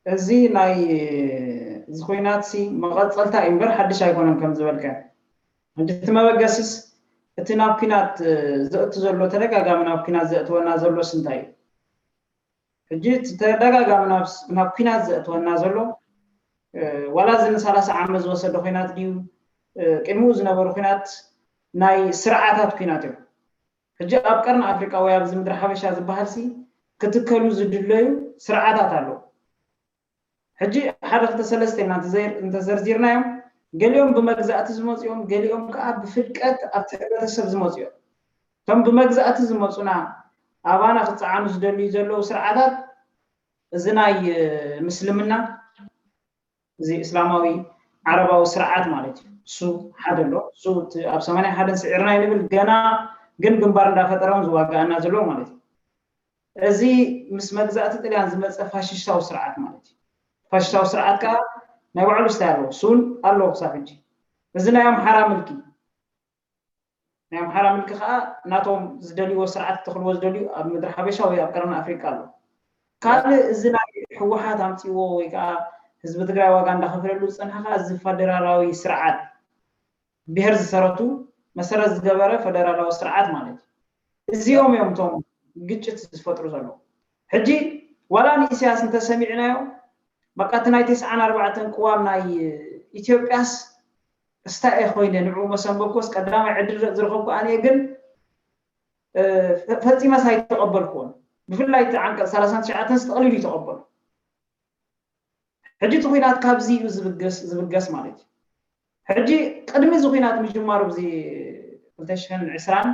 እዚ ናይ እዚ ኹናት ሲ መቐፀልታ እዩ እምበር ሓድሽ ኣይኮነን። ከም ዝበልካ ሕጂ እቲ መበገስስ እቲ ናብ ኲናት ዘእቱ ዘሎ፣ ተደጋጋሚ ናብ ኲናት ዘእትወና ዘሎስ እንታይ እዩ? ሕጂ እቲ ተደጋጋሚ ናብ ኲናት ዘእትወና ዘሎ ዋላ እዚ ንሰላሳ ዓመት ዝወሰደ ኹናት ድዩ? ቅድሚኡ ዝነበሩ ኹናት ናይ ስርዓታት ኲናት እዮም። ሕጂ ኣብ ቀርኒ ኣፍሪቃ ወይ ኣብዚ ምድሪ ሓበሻ ዝበሃል ሲ ክትከሉ ዝድለዩ ስርዓታት ኣለዉ። ሕጂ ሓደ ክልተ ሰለስተ ኢልና እንተዘርዚርናዮም፣ ገሊኦም ብመግዛእቲ ዝመፁ እዮም፣ ገሊኦም ከዓ ብፍልቀት ኣብቲ ሕብረተሰብ ዝመፁ እዮም። እቶም ብመግዛእቲ ዝመፁና ኣባና ክፀዓኑ ዝደልዩ ዘለዉ ስርዓታት እዚ ናይ ምስልምና፣ እዚ እስላማዊ ዓረባዊ ስርዓት ማለት እዩ። እሱ ሓደ ኣሎ። እሱ ኣብ ሰማንያ ሓደን ስዒርና ይንብል ገና ግን ግንባር እንዳፈጠረ እውን ዝዋጋኣና ዘሎ ማለት እዩ። እዚ ምስ መግዛእቲ ጥልያን ዝመፀ ፋሽስታዊ ስርዓት ማለት እዩ። ፋሽስታዊ ስርዓት ከዓ ናይ ባዕሉ ስታይ ኣለዎ። እሱ እውን ኣለዎ ክሳብ ሕጂ። እዚ ናይ ኣምሓራ ምልኪ ናይ ኣምሓራ ምልኪ ከዓ ናቶም ዝደልይዎ ስርዓት ክተኽልዎ ዝደልዩ ኣብ ምድሪ ሓበሻ ወይ ኣብ ቀርኒ ኣፍሪቃ ኣሎ። ካልእ እዚ ናይ ህወሓት ኣምፅዎ ወይ ከዓ ህዝቢ ትግራይ ዋጋ እንዳኸፈለሉ ዝፀንሐ ከዓ እዚ ፈደራላዊ ስርዓት ብሄር ዝሰረቱ መሰረት ዝገበረ ፈደራላዊ ስርዓት ማለት እዩ። እዚኦም እዮም እቶም ግጭት ዝፈጥሩ ዘለዉ። ሕጂ ዋላ ንኢሳያስ እንተሰሚዕናዮ በቃ እቲ ናይ ተስዓን ኣርባዕተን ቅዋም ናይ ኢትዮጵያስ እስታይ እየ ኮይነ ንዕኡ መሰንበኮስ ቀዳማይ ዕድል ዝረኸብኩ ኣነ ግን ፈፂመስ ኣይተቐበልኩዎን። ብፍላይ እቲ ዓንቀፅ ሰላሳን ትሽዓተን ዝተቐሊሉ ይተቐበሉ። ሕጂ እቲ ኩናት ካብዚ እዩ ዝብገስ ዝብገስ ማለት እዩ። ሕጂ ቅድሚ እዚ ኩናት ምጅማሩ ብዚ ክልተ ሽሕን ዕስራን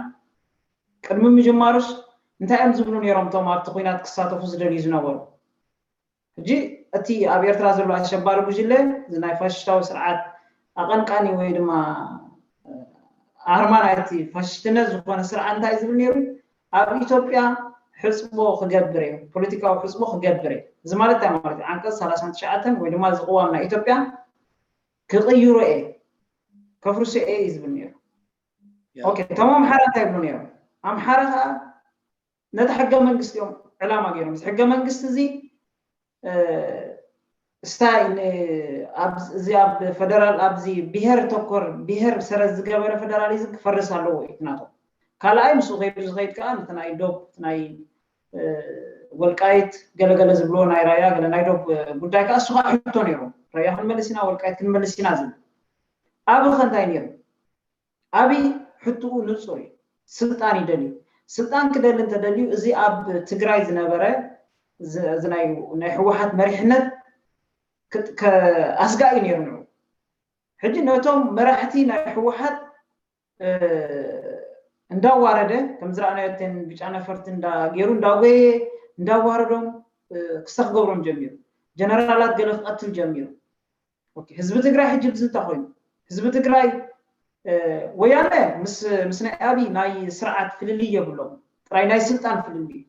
ቅድሚ ምጅማሩስ እንታይ እዮም ዝብሉ ነይሮም እቶም ኣብቲ ኩናት ክሳተፉ ዝደልዩ ዝነበሩ? ሕጂ እቲ ኣብ ኤርትራ ዘሎ ኣሸባሪ ጉጅለ እዚ ናይ ፋሽስታዊ ስርዓት ኣቐንቃኒ ወይ ድማ ኣርማ ናይቲ ፋሽስትነት ዝኾነ ስርዓት እንታይ ዝብል ነይሩ? ኣብ ኢትዮጵያ ሕፅቦ ክገብር እየ፣ ፖለቲካዊ ሕፅቦ ክገብር እየ። እዚ ማለት እንታይ ማለት እዩ? ዓንቀፅ ሰላሳን ትሽዓተን ወይ ድማ እዚ ቅዋም ናይ ኢትዮጵያ ክቕይሮ እየ፣ ከፍርሶ እየ እዩ ዝብል ነይሩ። ኦኬ፣ እቶም ኣምሓራ እንታይ ይብሉ ነይሮም? ኣምሓራ ከዓ ነቲ ሕገ መንግስቲ እዮም ዕላማ ገይሮም። እዚ ሕገ መንግስቲ እዚ ስታይ እዚ ኣብ ፈደራል ኣብዚ ብሄር ተኮር ብሄር ሰረት ዝገበረ ፈደራሊዝም ክፈርስ ኣለዎ እዩ ናቶም። ካልኣይ ምስኡ ከይዱ ዝኸይድ ከዓ ነቲ ናይ ዶብ ናይ ወልቃይት ገለገለ ዝብልዎ ናይ ራያ ገለ ናይ ዶብ ጉዳይ ከዓ እሱ ከዓ ሕቶ ነይሮም። ራያ ክንመልስ ኢና፣ ወልቃይት ክንመልስ ኢና ዝብል። ኣብይ ከ እንታይ ነይሩ? ኣብይ ሕትኡ ንፁር እዩ። ስልጣን ይደልዩ። ስልጣን ክደሊ እንተደልዩ እዚ ኣብ ትግራይ ዝነበረ ናይ ህወሓት መሪሕነት ኣስጋኢ ነይሩ ንዑ። ሕጂ ነቶም መራሕቲ ናይ ህወሓት እንዳዋረደ ከም ዝረኣናዮ እተን ብጫ ነፈርቲ ገይሩ እንዳጎየ እንዳዋረዶም ክሳኽ ክገብሮም ጀሚሩ። ጀነራላት ገለ ክቐትል ጀሚሩ። ህዝቢ ትግራይ ሕጂ ብዚ እንታይ ኮይኑ? ህዝቢ ትግራይ ወያነ ምስ ናይ ኣብይ ናይ ስርዓት ፍልልይ የብሎም፣ ጥራይ ናይ ስልጣን ፍልልይ።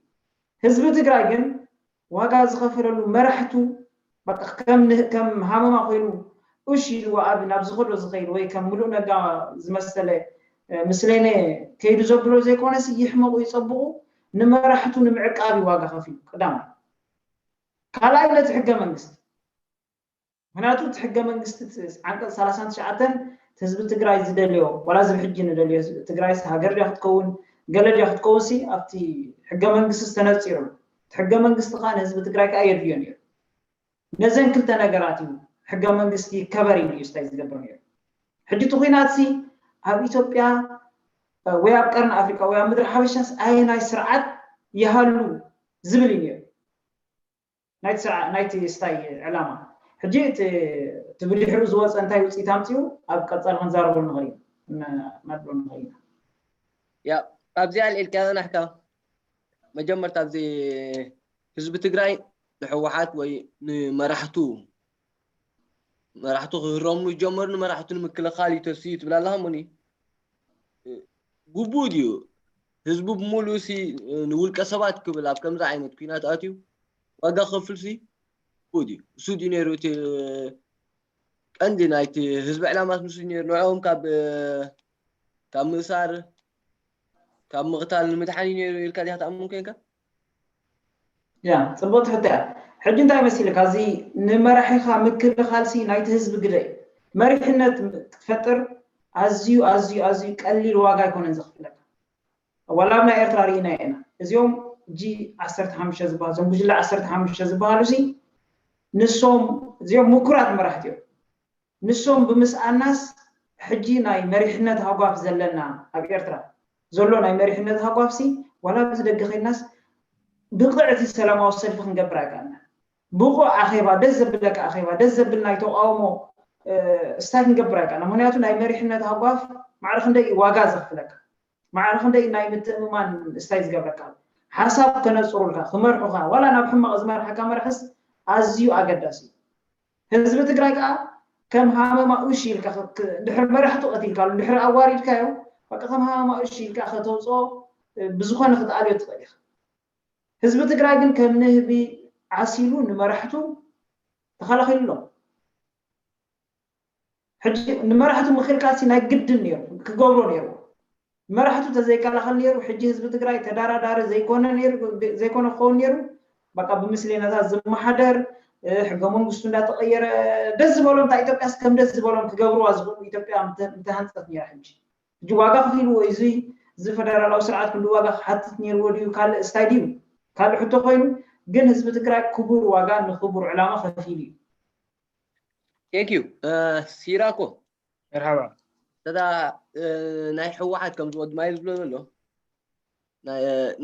ህዝቢ ትግራይ ግን ዋጋ ዝኸፈለሉ መራሕቱ ከም ሃመማ ኮይኑ እሽ ኢልዎ ኣብ ናብ ዝኸዶ ዝኸይድ ወይ ከም ምሉእ ነጋ ዝመሰለ ምስሌነ ከይዱ ዘብሎ ዘይኮነሲ ይሕመቑ ይፀብቑ ንመራሕቱ ንምዕቃብ እዩ ዋጋ ከፊሉ። ቀዳማይ። ካልኣይ ነቲ ሕገ መንግስቲ ምክንያቱ እቲ ሕገ መንግስቲ ዓንቀፅ ሰላሳን ትሽዓተን ህዝቢ ትግራይ ዝደልዮ ዋላ እዚ ሕጂ ንደልዮ ትግራይስ ሃገር ድያ ክትከውን ገለ ድያ ክትከውን ሲ ኣብቲ ሕገ መንግስቲ ዝተነፂሩ እቲ ሕገ መንግስቲ ከዓ ንህዝቢ ትግራይ ከዓ የድልዮ ነይሩ። ነዘን ክልተ ነገራት እዩ ሕገ መንግስቲ ይከበር ኢሉ እዩ ስታይ ዝገብር ነይሩ። ሕጂ እቲ ኩናት ሲ ኣብ ኢትዮጵያ ወይ ኣብ ቀርኒ ኣፍሪቃ ወይ ኣብ ምድሪ ሓበሻስ ኣየናይ ስርዓት ይሃሉ ዝብል እዩ ነይሩ። ናይቲ ስርዓ ናይቲ ስታይ ዕላማ ሕጂ እቲ ብድሕሪኡ ዝወፀ እንታይ ውፅኢት ኣምፅኡ ኣብ ቀፃሊ ክንዛረቦ ንኽእል ኢና። ያ ኣብዚኣ ኣልዒልካዮ ናሕካ መጀመርታ ኣብዚ ህዝቢ ትግራይ ንሕወሓት ወይ ንመራሕቱ መራሕቱ ክህረሙ ይጀመሩ ንመራሕቱ ንምክልኻል እዩ ተስዩ ትብል ኣለኻ እሞኒ ግቡእ ድዩ ህዝቡ ብምሉእ ሲ ንውልቀ ሰባት ክብል ኣብ ከምዚ ዓይነት ኩናት ኣትዩ ዋጋ ክኸፍል ሲ ግቡእ ድዩ እሱ ድዩ ነይሩ እቲ ቀንዲ ናይቲ ህዝቢ ዕላማት ንሱ ነይሩ ንዕኦም ካብ ካብ ምእሳር ካብ ምቕታል ንምድሓን እዩ ነይሩ ኢልካ ዲኻ ትኣምን ኮንካ ያ ፅቡቅ ትሕቶ እያ ሕጂ እንታይ መሲልካ፣ እዚ ንመራሒኻ ምክልኻልሲ ናይቲ ህዝቢ ግደ እዩ። መሪሕነት ክትፈጥር ኣዝዩ ኣዝዩ ኣዝዩ ቀሊል ዋጋ ኣይኮነን ዘኽፍለካ። ዋላ ኣብ ናይ ኤርትራ ርኢና ኢና። እዚኦም ጂ ዓሰርተ ሓሙሽተ ዝበሃሉ፣ እዞም ጉጅለ ዓሰርተ ሓሙሽተ ዝበሃሉ ሲ ንሶም፣ እዚኦም ምኩራት መራሕቲ እዮም። ንሶም ብምስኣናስ ሕጂ ናይ መሪሕነት ሃጓፍ ዘለና ኣብ ኤርትራ ዘሎ ናይ መሪሕነት ሃጓፍሲ ዋላ ኣብዚ ደገ ኸይድናስ ብቕዕቲ ሰላማዊ ሰልፊ ክንገብር ኣይከኣልና። ብቑዕ ኣኼባ፣ ደስ ዘብለካ ኣኼባ፣ ደስ ዘብል ናይ ተቃውሞ ስታይ ክንገብር ኣይከኣልና። ምክንያቱ ናይ መሪሕነት ሃጓፍ ማዕረ ክንደይ ዋጋ ዘኽፍለካ፣ ማዕረ ክንደይ ናይ ምትእምማን ስታይ ዝገብረካ፣ ሓሳብ ከነፅሩልካ፣ ክመርሑካ፣ ዋላ ናብ ሕማቕ ዝመርሓካ መራሕስ ኣዝዩ ኣገዳሲ እዩ። ህዝቢ ትግራይ ከዓ ከም ሃመማ እሺ ኢልካ፣ ድሕሪ መራሕቱ ቀቲልካሉ፣ ድሕሪ ኣዋሪድካዮ፣ በቃ ከም ሃመማ እሺ ኢልካ ከተውፅኦ ብዝኾነ ክትኣልዮ ትኽእል ኢኻ። ህዝቢ ትግራይ ግን ከም ንህቢ ዓሲሉ ንመራሕቱ ተኸላኺሉ ኣሎ። ሕጂ ንመራሕቱ ምኽልካልሲ ናይ ግድን ነይሩ፣ ክገብሮ ነይሩ። መራሕቱ ተዘይከላኸል ነይሩ፣ ሕጂ ህዝቢ ትግራይ ተዳራዳሪ ዘይኮነ ነይሩ፣ ዘይኮነ ክኸውን ነይሩ። በቃ ብምስሌናታት ዝመሓደር፣ ሕገ መንግስቱ እንዳተቐየረ ደስ ዝበሎም፣ እንታይ ኢትዮጵያስ ከም ደስ ዝበሎም ክገብርዋ ዝኽእሉ ኢትዮጵያ ምተሃንፀት ነይራ። ሕጂ ሕጂ ዋጋ ከፊልዎ እዩ። እዚ እዚ ፈደራላዊ ስርዓት ክንዲ ዋጋ ክሓትት ነይርዎ ድዩ? ካልእ ስታይ ድዩ? ካልእ ሕቶ ኮይኑ፣ ግን ህዝቢ ትግራይ ክቡር ዋጋ ንክቡር ዕላማ ከፊሉ እዩ። ቴንክ ዩ። ሲራኮ፣ መርሓባ። ተዳ ናይ ሕወሓት ከም ዝወድ ማይ ዝብሎ ዘሎ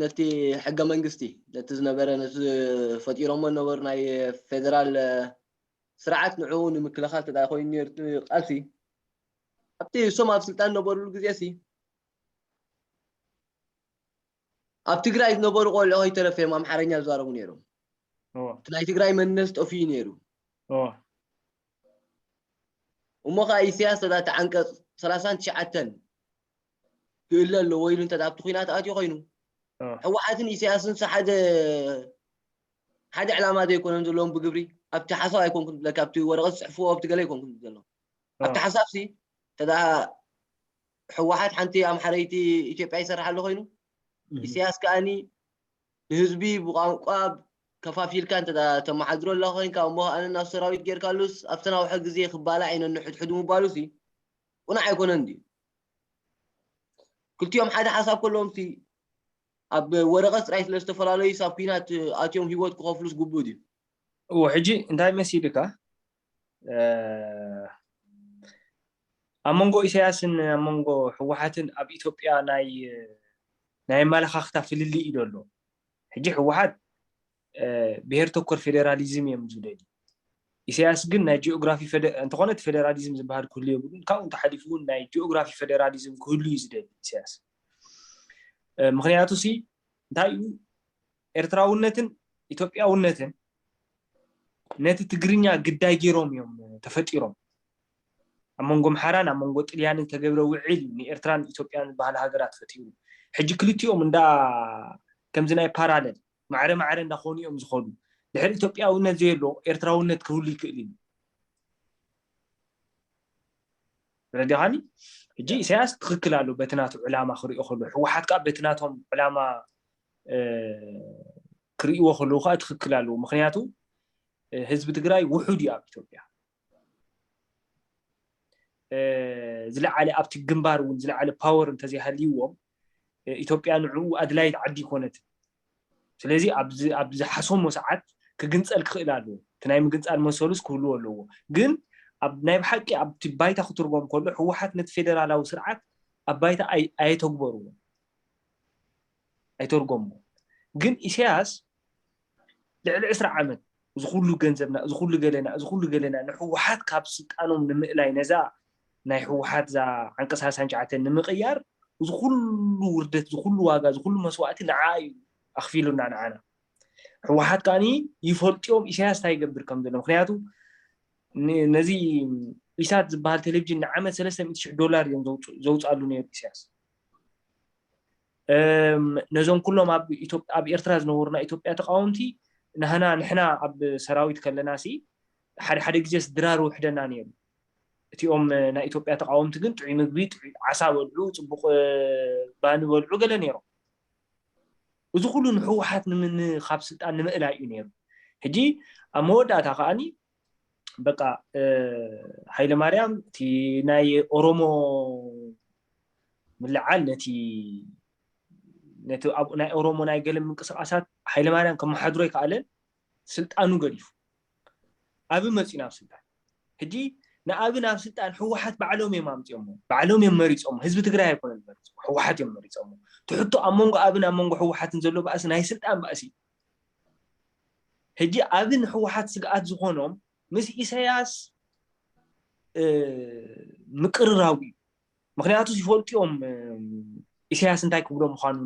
ነቲ ሕገ መንግስቲ፣ ነቲ ዝነበረ፣ ነቲ ፈጢሮሞ ነበሩ ናይ ፌደራል ስርዓት ንዕኡ ንምክልኻል ተዳ ኮይኑ ነይሩ ቃልሲ፣ ኣብቲ እሶም ኣብ ስልጣን ነበሩሉ ግዜ ሲ ኣብ ትግራይ ዝነበሩ ቆልዑ ከይተረፈ እዮም ኣምሓርኛ ዝዛረቡ ነይሮም። እቲ ናይ ትግራይ መንነት ጠፍዩ ነይሩ። እሞ ከዓ ኢሳያስ ተዳ ዓንቀፅ ሰላሳን ትሽዓተን ክእለ ኣለዎ ኢሉ እንተ ኣብቲ ኩናት ኣትዩ ኮይኑ፣ ሕወሓትን ኢሳያስን ሓደ ሓደ ዕላማ ዘይኮነን ዘለዎም ብግብሪ። ኣብቲ ሓሳብ ኣይኮንኩን ዝብለካ፣ ኣብቲ ወረቐት ዝፅሕፍዎ ኣብቲ ገለ ኣይኮንኩን ዘለዎም። ኣብቲ ሓሳብ ሲ ተዳ ሕወሓት ሓንቲ ኣምሓረይቲ ኢትዮጵያ ይሰርሕ ኣሎ ኮይኑ፣ ኢሳያስ ከዓኒ ንህዝቢ ብቋንቋ ከፋፊልካ እንተ ተመሓድሮ ኣላ ኮይንካ፣ እሞ ኣነ ናብ ሰራዊት ጌርካሉስ ኣብቲ ናውሐ ግዜ ክባላዕ ኢነ ንሕድሕዱ ምባሉ ሲ ቁኑዕ ኣይኮነን ድዩ? ክልቲኦም ሓደ ሓሳብ ከለዎም ሲ ኣብ ወረቐት ጥራይ ስለ ዝተፈላለዩ ኣብ ኩናት ኣትዮም ህይወት ክኸፍሉስ ግቡእ ድዩ? እዎ፣ ሕጂ እንታይ መሲልካ፣ ኣብ መንጎ ኢሳያስን ኣብ መንጎ ህወሓትን ኣብ ኢትዮጵያ ናይ ናይ ኣመለኻኽታ ፍልልይ እዩ ዘሎ። ሕጂ ህወሓት ብሄር ተኮር ፌዴራሊዝም እዮም ዝደልዩ። ኢሳያስ ግን ናይ ጂኦግራፊ እንተኾነ እቲ ፌዴራሊዝም ዝበሃል ክህሉ የብሉን። ካብኡ እንተሓሊፉ እውን ናይ ጂኦግራፊ ፌዴራሊዝም ክህሉ እዩ ዝደሊ ኢሳያስ። ምክንያቱ ሲ እንታይ እዩ፣ ኤርትራውነትን ኢትዮጵያውነትን ነቲ ትግርኛ ግዳይ ገይሮም እዮም ተፈጢሮም። ኣብ መንጎ ኣምሓራን ኣብ መንጎ ጥልያንን ዝተገብረ ውዕል እዩ ንኤርትራን ኢትዮጵያን ዝበሃላ ሃገራት ፈጢሩ። ሕጂ ክልቲኦም እንዳ ከምዚ ናይ ፓራለል ማዕረ ማዕረ እንዳኾኑ እዮም ዝኸዱ። ድሕሪ ኢትዮጵያውነት ዘየሎ ኤርትራውነት ክህሉ ይክእል እዩ። ረዲኻኒ? ሕጂ ኢሳያስ ትኽክል ኣሎ በቲ ናቱ ዕላማ ክሪኦ ከሎ፣ ህወሓት ከዓ በቲ ናቶም ዕላማ ክርእይዎ ከለዉ ከዓ ትኽክል ኣለዉ። ምክንያቱ ህዝቢ ትግራይ ውሑድ እዩ ኣብ ኢትዮጵያ። ዝለዓለ ኣብቲ ግንባር እውን ዝለዓለ ፓወር እንተዘይሃልይዎም ኢትዮጵያ ንዕኡ ኣድላይት ዓዲ ይኮነትን። ስለዚ ኣብ ዝሓሰሞ ሰዓት ክግንፀል ክኽእል ኣለዎ። እቲ ናይ ምግንፃል መሰሉስ ክህልዎ ኣለዎ። ግን ኣብ ናይ ብሓቂ ኣብቲ ባይታ ክትርጎም ከሎ ህወሓት ነቲ ፌደራላዊ ስርዓት ኣብ ባይታ ኣየተግበርዎ ኣይተርጎምዎ። ግን ኢሳያስ ልዕሊ ዕስራ ዓመት እዚ ኩሉ ገንዘብና፣ እዚ ኩሉ ገለና፣ እዚ ኩሉ ገለና ንህወሓት ካብ ስልጣኖም ንምእላይ ነዛ ናይ ህወሓት እዛ ዓንቀስ ሰላሳን ትሽዓተን ንምቕያር እዚ ኩሉ ውርደት፣ እዚ ኩሉ ዋጋ፣ እዚ ኩሉ መስዋእቲ ንዓ እዩ ኣኽፊሉና ንዓና። ህወሓት ከዓኒ ይፈልጥዮም ኢሳያስ እንታይ ይገብር ከም ዘሎ። ምክንያቱ ነዚ ኢሳት ዝበሃል ቴሌቪዥን ንዓመት ሰለስተ ሚእቲ ሽሕ ዶላር እዮም ዘውፅኣሉ ነይሩ ኢሳያስ። ነዞም ኩሎም ኣብ ኤርትራ ዝነበሩ ናይ ኢትዮጵያ ተቃወምቲ ናህና ንሕና ኣብ ሰራዊት ከለና ሲ ሓደ ሓደ ግዜስ ድራር ውሕደና ነይሩ። እቲኦም ናይ ኢትዮጵያ ተቃወምቲ ግን ጥዑይ ምግቢ፣ ጥዑይ ዓሳ በልዑ፣ ፅቡቅ ባኒ በልዑ ገለ ነይሮም። እዚ ኩሉ ንህወሓት ካብ ስልጣን ንምእላይ እዩ ነይሩ። ሕጂ ኣብ መወዳእታ ከዓኒ በቃ ሃይለ ማርያም እቲ ናይ ኦሮሞ ምልዓል ነቲ ነቲ ናይ ኦሮሞ ናይ ገለ ምንቅስቃሳት ሃይለ ማርያም ከመሓድሮ ኣይከኣለን። ስልጣኑ ገዲፉ ኣቢ መፂኡ ናብ ስልጣን። ሕጂ ንኣቢ ናብ ስልጣን ህወሓት ባዕሎም እዮም ኣምፅኦሞ፣ ባዕሎም እዮም መሪፆሞ። ህዝቢ ትግራይ ኣይኮነን መሪፆሞ፣ ህወሓት እዮም መሪፆሞ። ትሕቶ ኣብ መንጎ ኣብን ኣብ መንጎ ህወሓትን ዘሎ ባእሲ ናይ ስልጣን ባእሲ። ሕጂ ኣብን ህወሓት ስግኣት ዝኾኖም ምስ ኢሳያስ ምቅርራቡ እዩ። ምክንያቱ ይፈልጡ እዮም ኢሳያስ እንታይ ክብሎ ምዃኑ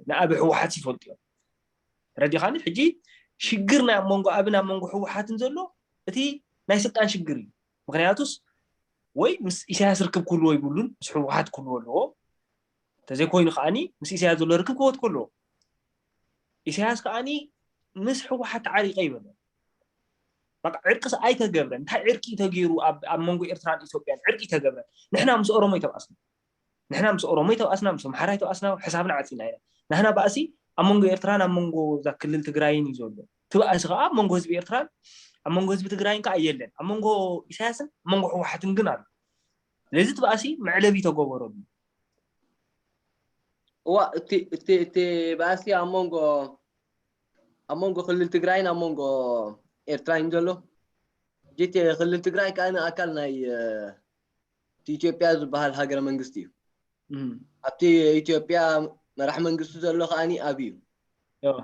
ንኣብ ህወሓት ይፈልጡ እዮም። ረዲኻኒ? ሕጂ ሽግር ናይ ኣብ መንጎ ኣብን ኣብ መንጎ ህወሓትን ዘሎ እቲ ናይ ስልጣን ሽግር እዩ። ምክንያቱስ ወይ ምስ ኢሳያስ ርክብ ክህልዎ ይብሉን ምስ ህወሓት ክህልዎ ኣለዎ። እንተዘይኮይኑ ከዓኒ ምስ ኢሳያስ ዘሎ ርክብ ክወት ከለዎ ኢሳያስ ከዓኒ ምስ ህወሓት ተዓሪቀ ይበሎ። በቃ ዕርቅስ ኣይተገብረን። እንታይ ዕርቂ ተገይሩ ኣብ መንጎ ኤርትራን ኢትዮጵያን ዕርቂ ተገብረን? ንሕና ምስ ኦሮሞ ይተባእስና፣ ንሕና ምስ ኦሮሞ ይተባእስና፣ ምስ ኣምሓራ ይተባእስና፣ ሕሳብና ዓፂና ኢና። ንሕና ባእሲ ኣብ መንጎ ኤርትራን ኣብ መንጎ እዛ ክልል ትግራይን እዩ ዘሎ። ትባእሲ ከዓ ኣብ መንጎ ህዝቢ ኤርትራን ኣብ መንጎ ህዝቢ ትግራይን ከዓ የለን። ኣብ መንጎ ኢሳያስን ኣብ መንጎ ህወሓትን ግን ኣሎ። ስለዚ ትባእሲ መዕለቢ ተገበረሉ። እዋ እቲ እቲ እቲ ባእሲ ኣብ መንጎ ኣብ መንጎ ክልል ትግራይን ኣብ መንጎ ኤርትራን ዘሎ። እቲ ክልል ትግራይ ከዓ ኣካል ናይ ኢትዮጵያ ዝበሃል ሃገረ መንግስቲ እዩ። ኣብቲ ኢትዮጵያ መራሕ መንግስቲ ዘሎ ከዓኒ ኣብይ እዩ።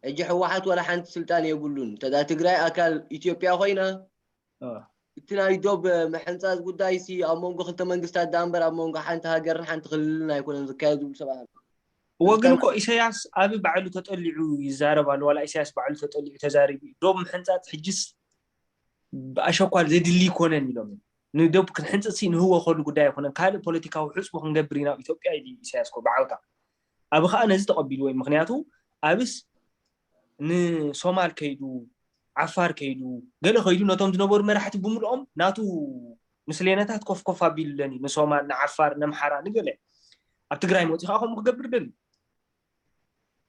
ሕጂ ህወሓት ዋላ ሓንቲ ስልጣን የብሉን። ተዳ ትግራይ ኣካል ኢትዮጵያ ኮይና እቲ ናይ ዶብ ምሕንፃፅ ጉዳይ ሲ ኣብ መንጎ ክልተ መንግስታት ዳ እምበር ኣብ መንጎ ሓንቲ ሃገርን ሓንቲ ክልልን ኣይኮነን ዝካየድ ዝብሉ ሰባት ኣለዉ። እወ ግን እኮ ኢሳያስ ኣብ ባዕሉ ተጠሊዑ ይዛረብ ኣሎ። ዋላ ኢሳያስ ባዕሉ ተጠሊዑ ተዛሪቡ ዶብ ምሕንፃፅ ሕጅስ ብኣሸኳል ዘድሊ ይኮነን ኢሎም እዮም። ንዶብ ክንሕንፅፅ ሲ ንህወኸሉ ጉዳይ ኣይኮነን። ካልእ ፖለቲካዊ ሕፅቦ ክንገብር ኢና ኣብ ኢትዮጵያ ኢሉ ኢሳያስ እኮ ብዓውታ። ኣብ ከዓ ነዚ ተቐቢልዎ እዩ። ምክንያቱ ኣብስ ንሶማል ከይዱ ዓፋር ከይዱ ገለ ከይዱ ነቶም ዝነበሩ መራሕቲ ብምልኦም ናቱ ምስሌነታት ኮፍ ኮፍ ኣቢሉለን እዩ። ንሶማል፣ ንዓፋር፣ ነምሓራ፣ ንገለ ኣብ ትግራይ መፂኡ ከዓ ከምኡ ክገብር ደልዩ።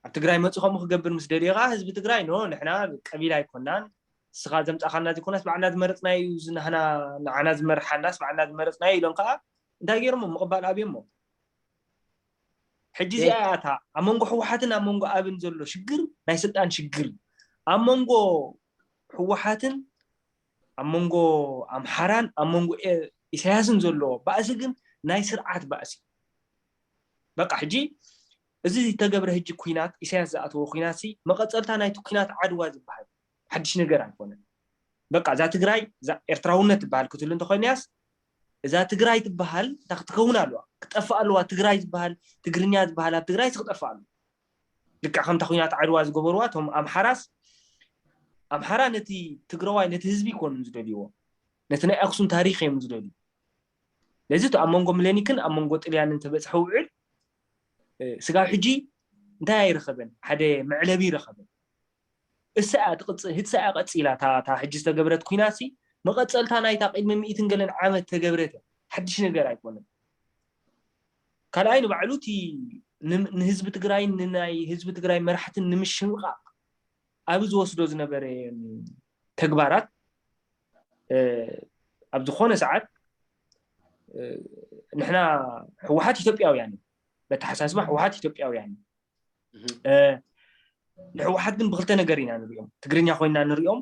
ኣብ ትግራይ መፂኡ ከምኡ ክገብር ምስ ደልየ ከዓ ህዝቢ ትግራይ ኖ ንሕና ቀቢል ኣይኮናን፣ ንስኻ ዘምፃእካና ዘይኮናስ ባዕልና ዝመረፅናዮ እዩ፣ ንዓና ዝመርሓናስ ባዕልና ዝመረፅናዮ ኢሎም ከዓ እንታይ ገይሮሞ ምቕባል ኣብዮሞ። ሕጂ እዚኣ እያ እታ ኣብ መንጎ ህወሓትን ኣብ መንጎ ኣብን ዘሎ ሽግር ናይ ስልጣን ሽግር እዩ። ኣብ መንጎ ህወሓትን ኣብ መንጎ ኣምሓራን ኣብ መንጎ ኢሳያስን ዘሎ ባእሲ ግን ናይ ስርዓት ባእሲ። በቃ ሕጂ እዚ ዝተገብረ ሕጂ ኩናት ኢሳያስ ዝኣተዎ ኩናት ሲ መቐፀልታ ናይቲ ኩናት ዓድዋ ዝበሃል ሓድሽ ነገር ኣይኮነን። በቃ እዛ ትግራይ እዛ ኤርትራውነት ትበሃል ክትህሉ እንተኮይናያስ እዛ ትግራይ ትበሃል እታ ክትከውን ኣለዋ፣ ክጠፍእ ኣለዋ። ትግራይ ዝበሃል ትግርኛ ዝበሃል ኣብ ትግራይ ክጠፍእ ኣለዎ። ልክዕ ከምታ ኩናት ዓድዋ ዝገበርዋ እቶም ኣምሓራስ ኣምሓራ ነቲ ትግራዋይ ነቲ ህዝቢ ይኮኑን ዝደልይዎ፣ ነቲ ናይ ኣክሱም ታሪክ እዮም ዝደልዩ። ስለዚ እቲ ኣብ መንጎ ምለኒክን ኣብ መንጎ ጥልያንን ተበፅሐ ውዕል ስጋብ ሕጂ እንታይ ኣይረኸበን፣ ሓደ መዕለቢ ይረኸበን። እሳ እያ ትቕፅል ህትሳ እያ ቀፂላ እታ ሕጂ ዝተገብረት ኩናት ሲ መቐፀልታ ናይታ ቅድሚ ሚእትን ገለን ዓመት ተገብረት እያ። ሓድሽ ነገር ኣይኮነን። ካልኣይ ንባዕሉ እቲ ንህዝቢ ትግራይን ንናይ ህዝቢ ትግራይ መራሕትን ንምሽምቓቕ ኣብ ዝወስዶ ዝነበረ ተግባራት ኣብ ዝኾነ ሰዓት ንሕና ህወሓት ኢትዮጵያውያን እዩ። በተሓሳስባ ህወሓት ኢትዮጵያውያን እዩ። ንህወሓት ግን ብክልተ ነገር ኢና ንሪኦም። ትግርኛ ኮይና ንሪኦም፣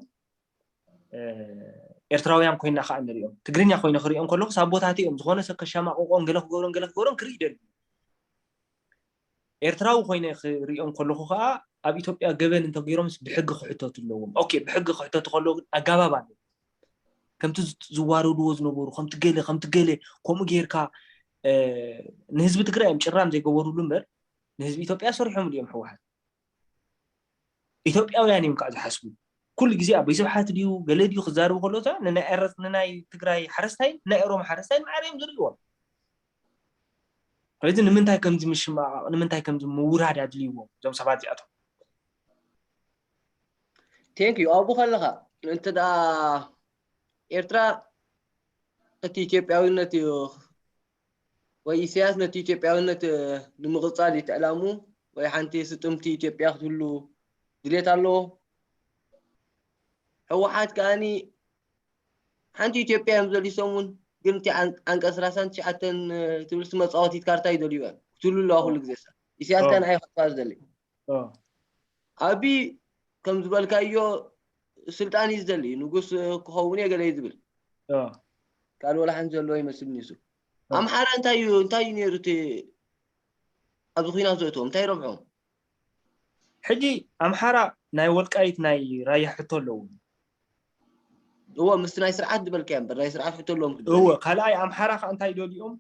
ኤርትራውያን ኮይና ከዓ ንሪኦም። ትግርኛ ኮይነ ክሪኦም ከለኹ ሳቦታት እዮም። ዝኾነ ሰብ ከሻማቕቆን ገለ ክገብሮን ገለ ክገብሮን ክርኢ ይደሊ። ኤርትራዊ ኮይነ ክሪኦም ከለኹ ከዓ ኣብ ኢትዮጵያ ገበን እንተገይሮምስ ብሕጊ ክሕተቱ ኣለዎም። ኦኬ፣ ብሕጊ ክሕተቱ ከለዉ ግን ኣጋባብ ኣሎ። ከምቲ ዝዋረድዎ ዝነበሩ ከምቲ ገለ ከምቲ ገለ ከምኡ ጌርካ ንህዝቢ ትግራይ እዮም ጭራም ዘይገበሩሉ እምበር ንህዝቢ ኢትዮጵያ ሰሪሖም ድዮም ህወሓት? ኢትዮጵያውያን እዮም ከዓ ዝሓስቡ። ኩሉ ግዜ ኣቦይ ስብሓት ድዩ ገለ ድዩ ክዛረቡ ከሎ ንናይ ትግራይ ሓረስታይን ናይ ኦሮሞ ሓረስታይን ማዕረ እዮም ዝርእዎም። ስለዚ ንምንታይ ከምዚ ምሽማቕ ንምንታይ ከምዚ ምውራድ ኣድልይዎም እዞም ሰባት እዚኣቶም? ቴንክ ዩ ኣብኡ ከለኻ እንተ ደኣ ኤርትራ እቲ ኢትዮጵያዊነት እዩ ወይ ኢሳያስ ነቲ ኢትዮጵያዊነት ንምቕጻል ይትዕላሙ ወይ ሓንቲ ስጥምቲ ኢትዮጵያ ክትህሉ ድሌት ኣለዎ? ህወሓት ከኣኒ ሓንቲ ኢትዮጵያ እዮም ዘሊሶም እውን፣ ግን እቲ ዓን- ዓንቀ ዕስራን ትሽዓተን ትብል መፃወቲት ካርታ ይደልዩ እዮም ክትብሉ ኣለዋ ኩሉ ግዜ። ኢሳያስ ከኣ ንዓይ ክጥፋእ ዝደሊ። ኣቢ ከም ዝበልካዮ ስልጣን እዩ ዝደሊ፣ ንጉስ ክኸውን እየ ገለ እዩ ዝብል። ካልእ ወላ ሓንቲ ዘለዎ ይመስልኒ እሱ። ኣምሓራ እንታይ እዩ እንታይ እዩ ነይሩ እቲ ኣብዚ ኲናት ዘእትዎም እንታይ ረብሖም? ሕጂ ኣምሓራ ናይ ወልቃይት ናይ ራያ ሕቶ ኣለዎም። እዎ ምስቲ ናይ ስርዓት ዝበልካዮ እምበር ናይ ስርዓት ሕቶ ኣለዎም ክብል እወ ካልኣይ ኣምሓራ ከዓ እንታይ ደልዮም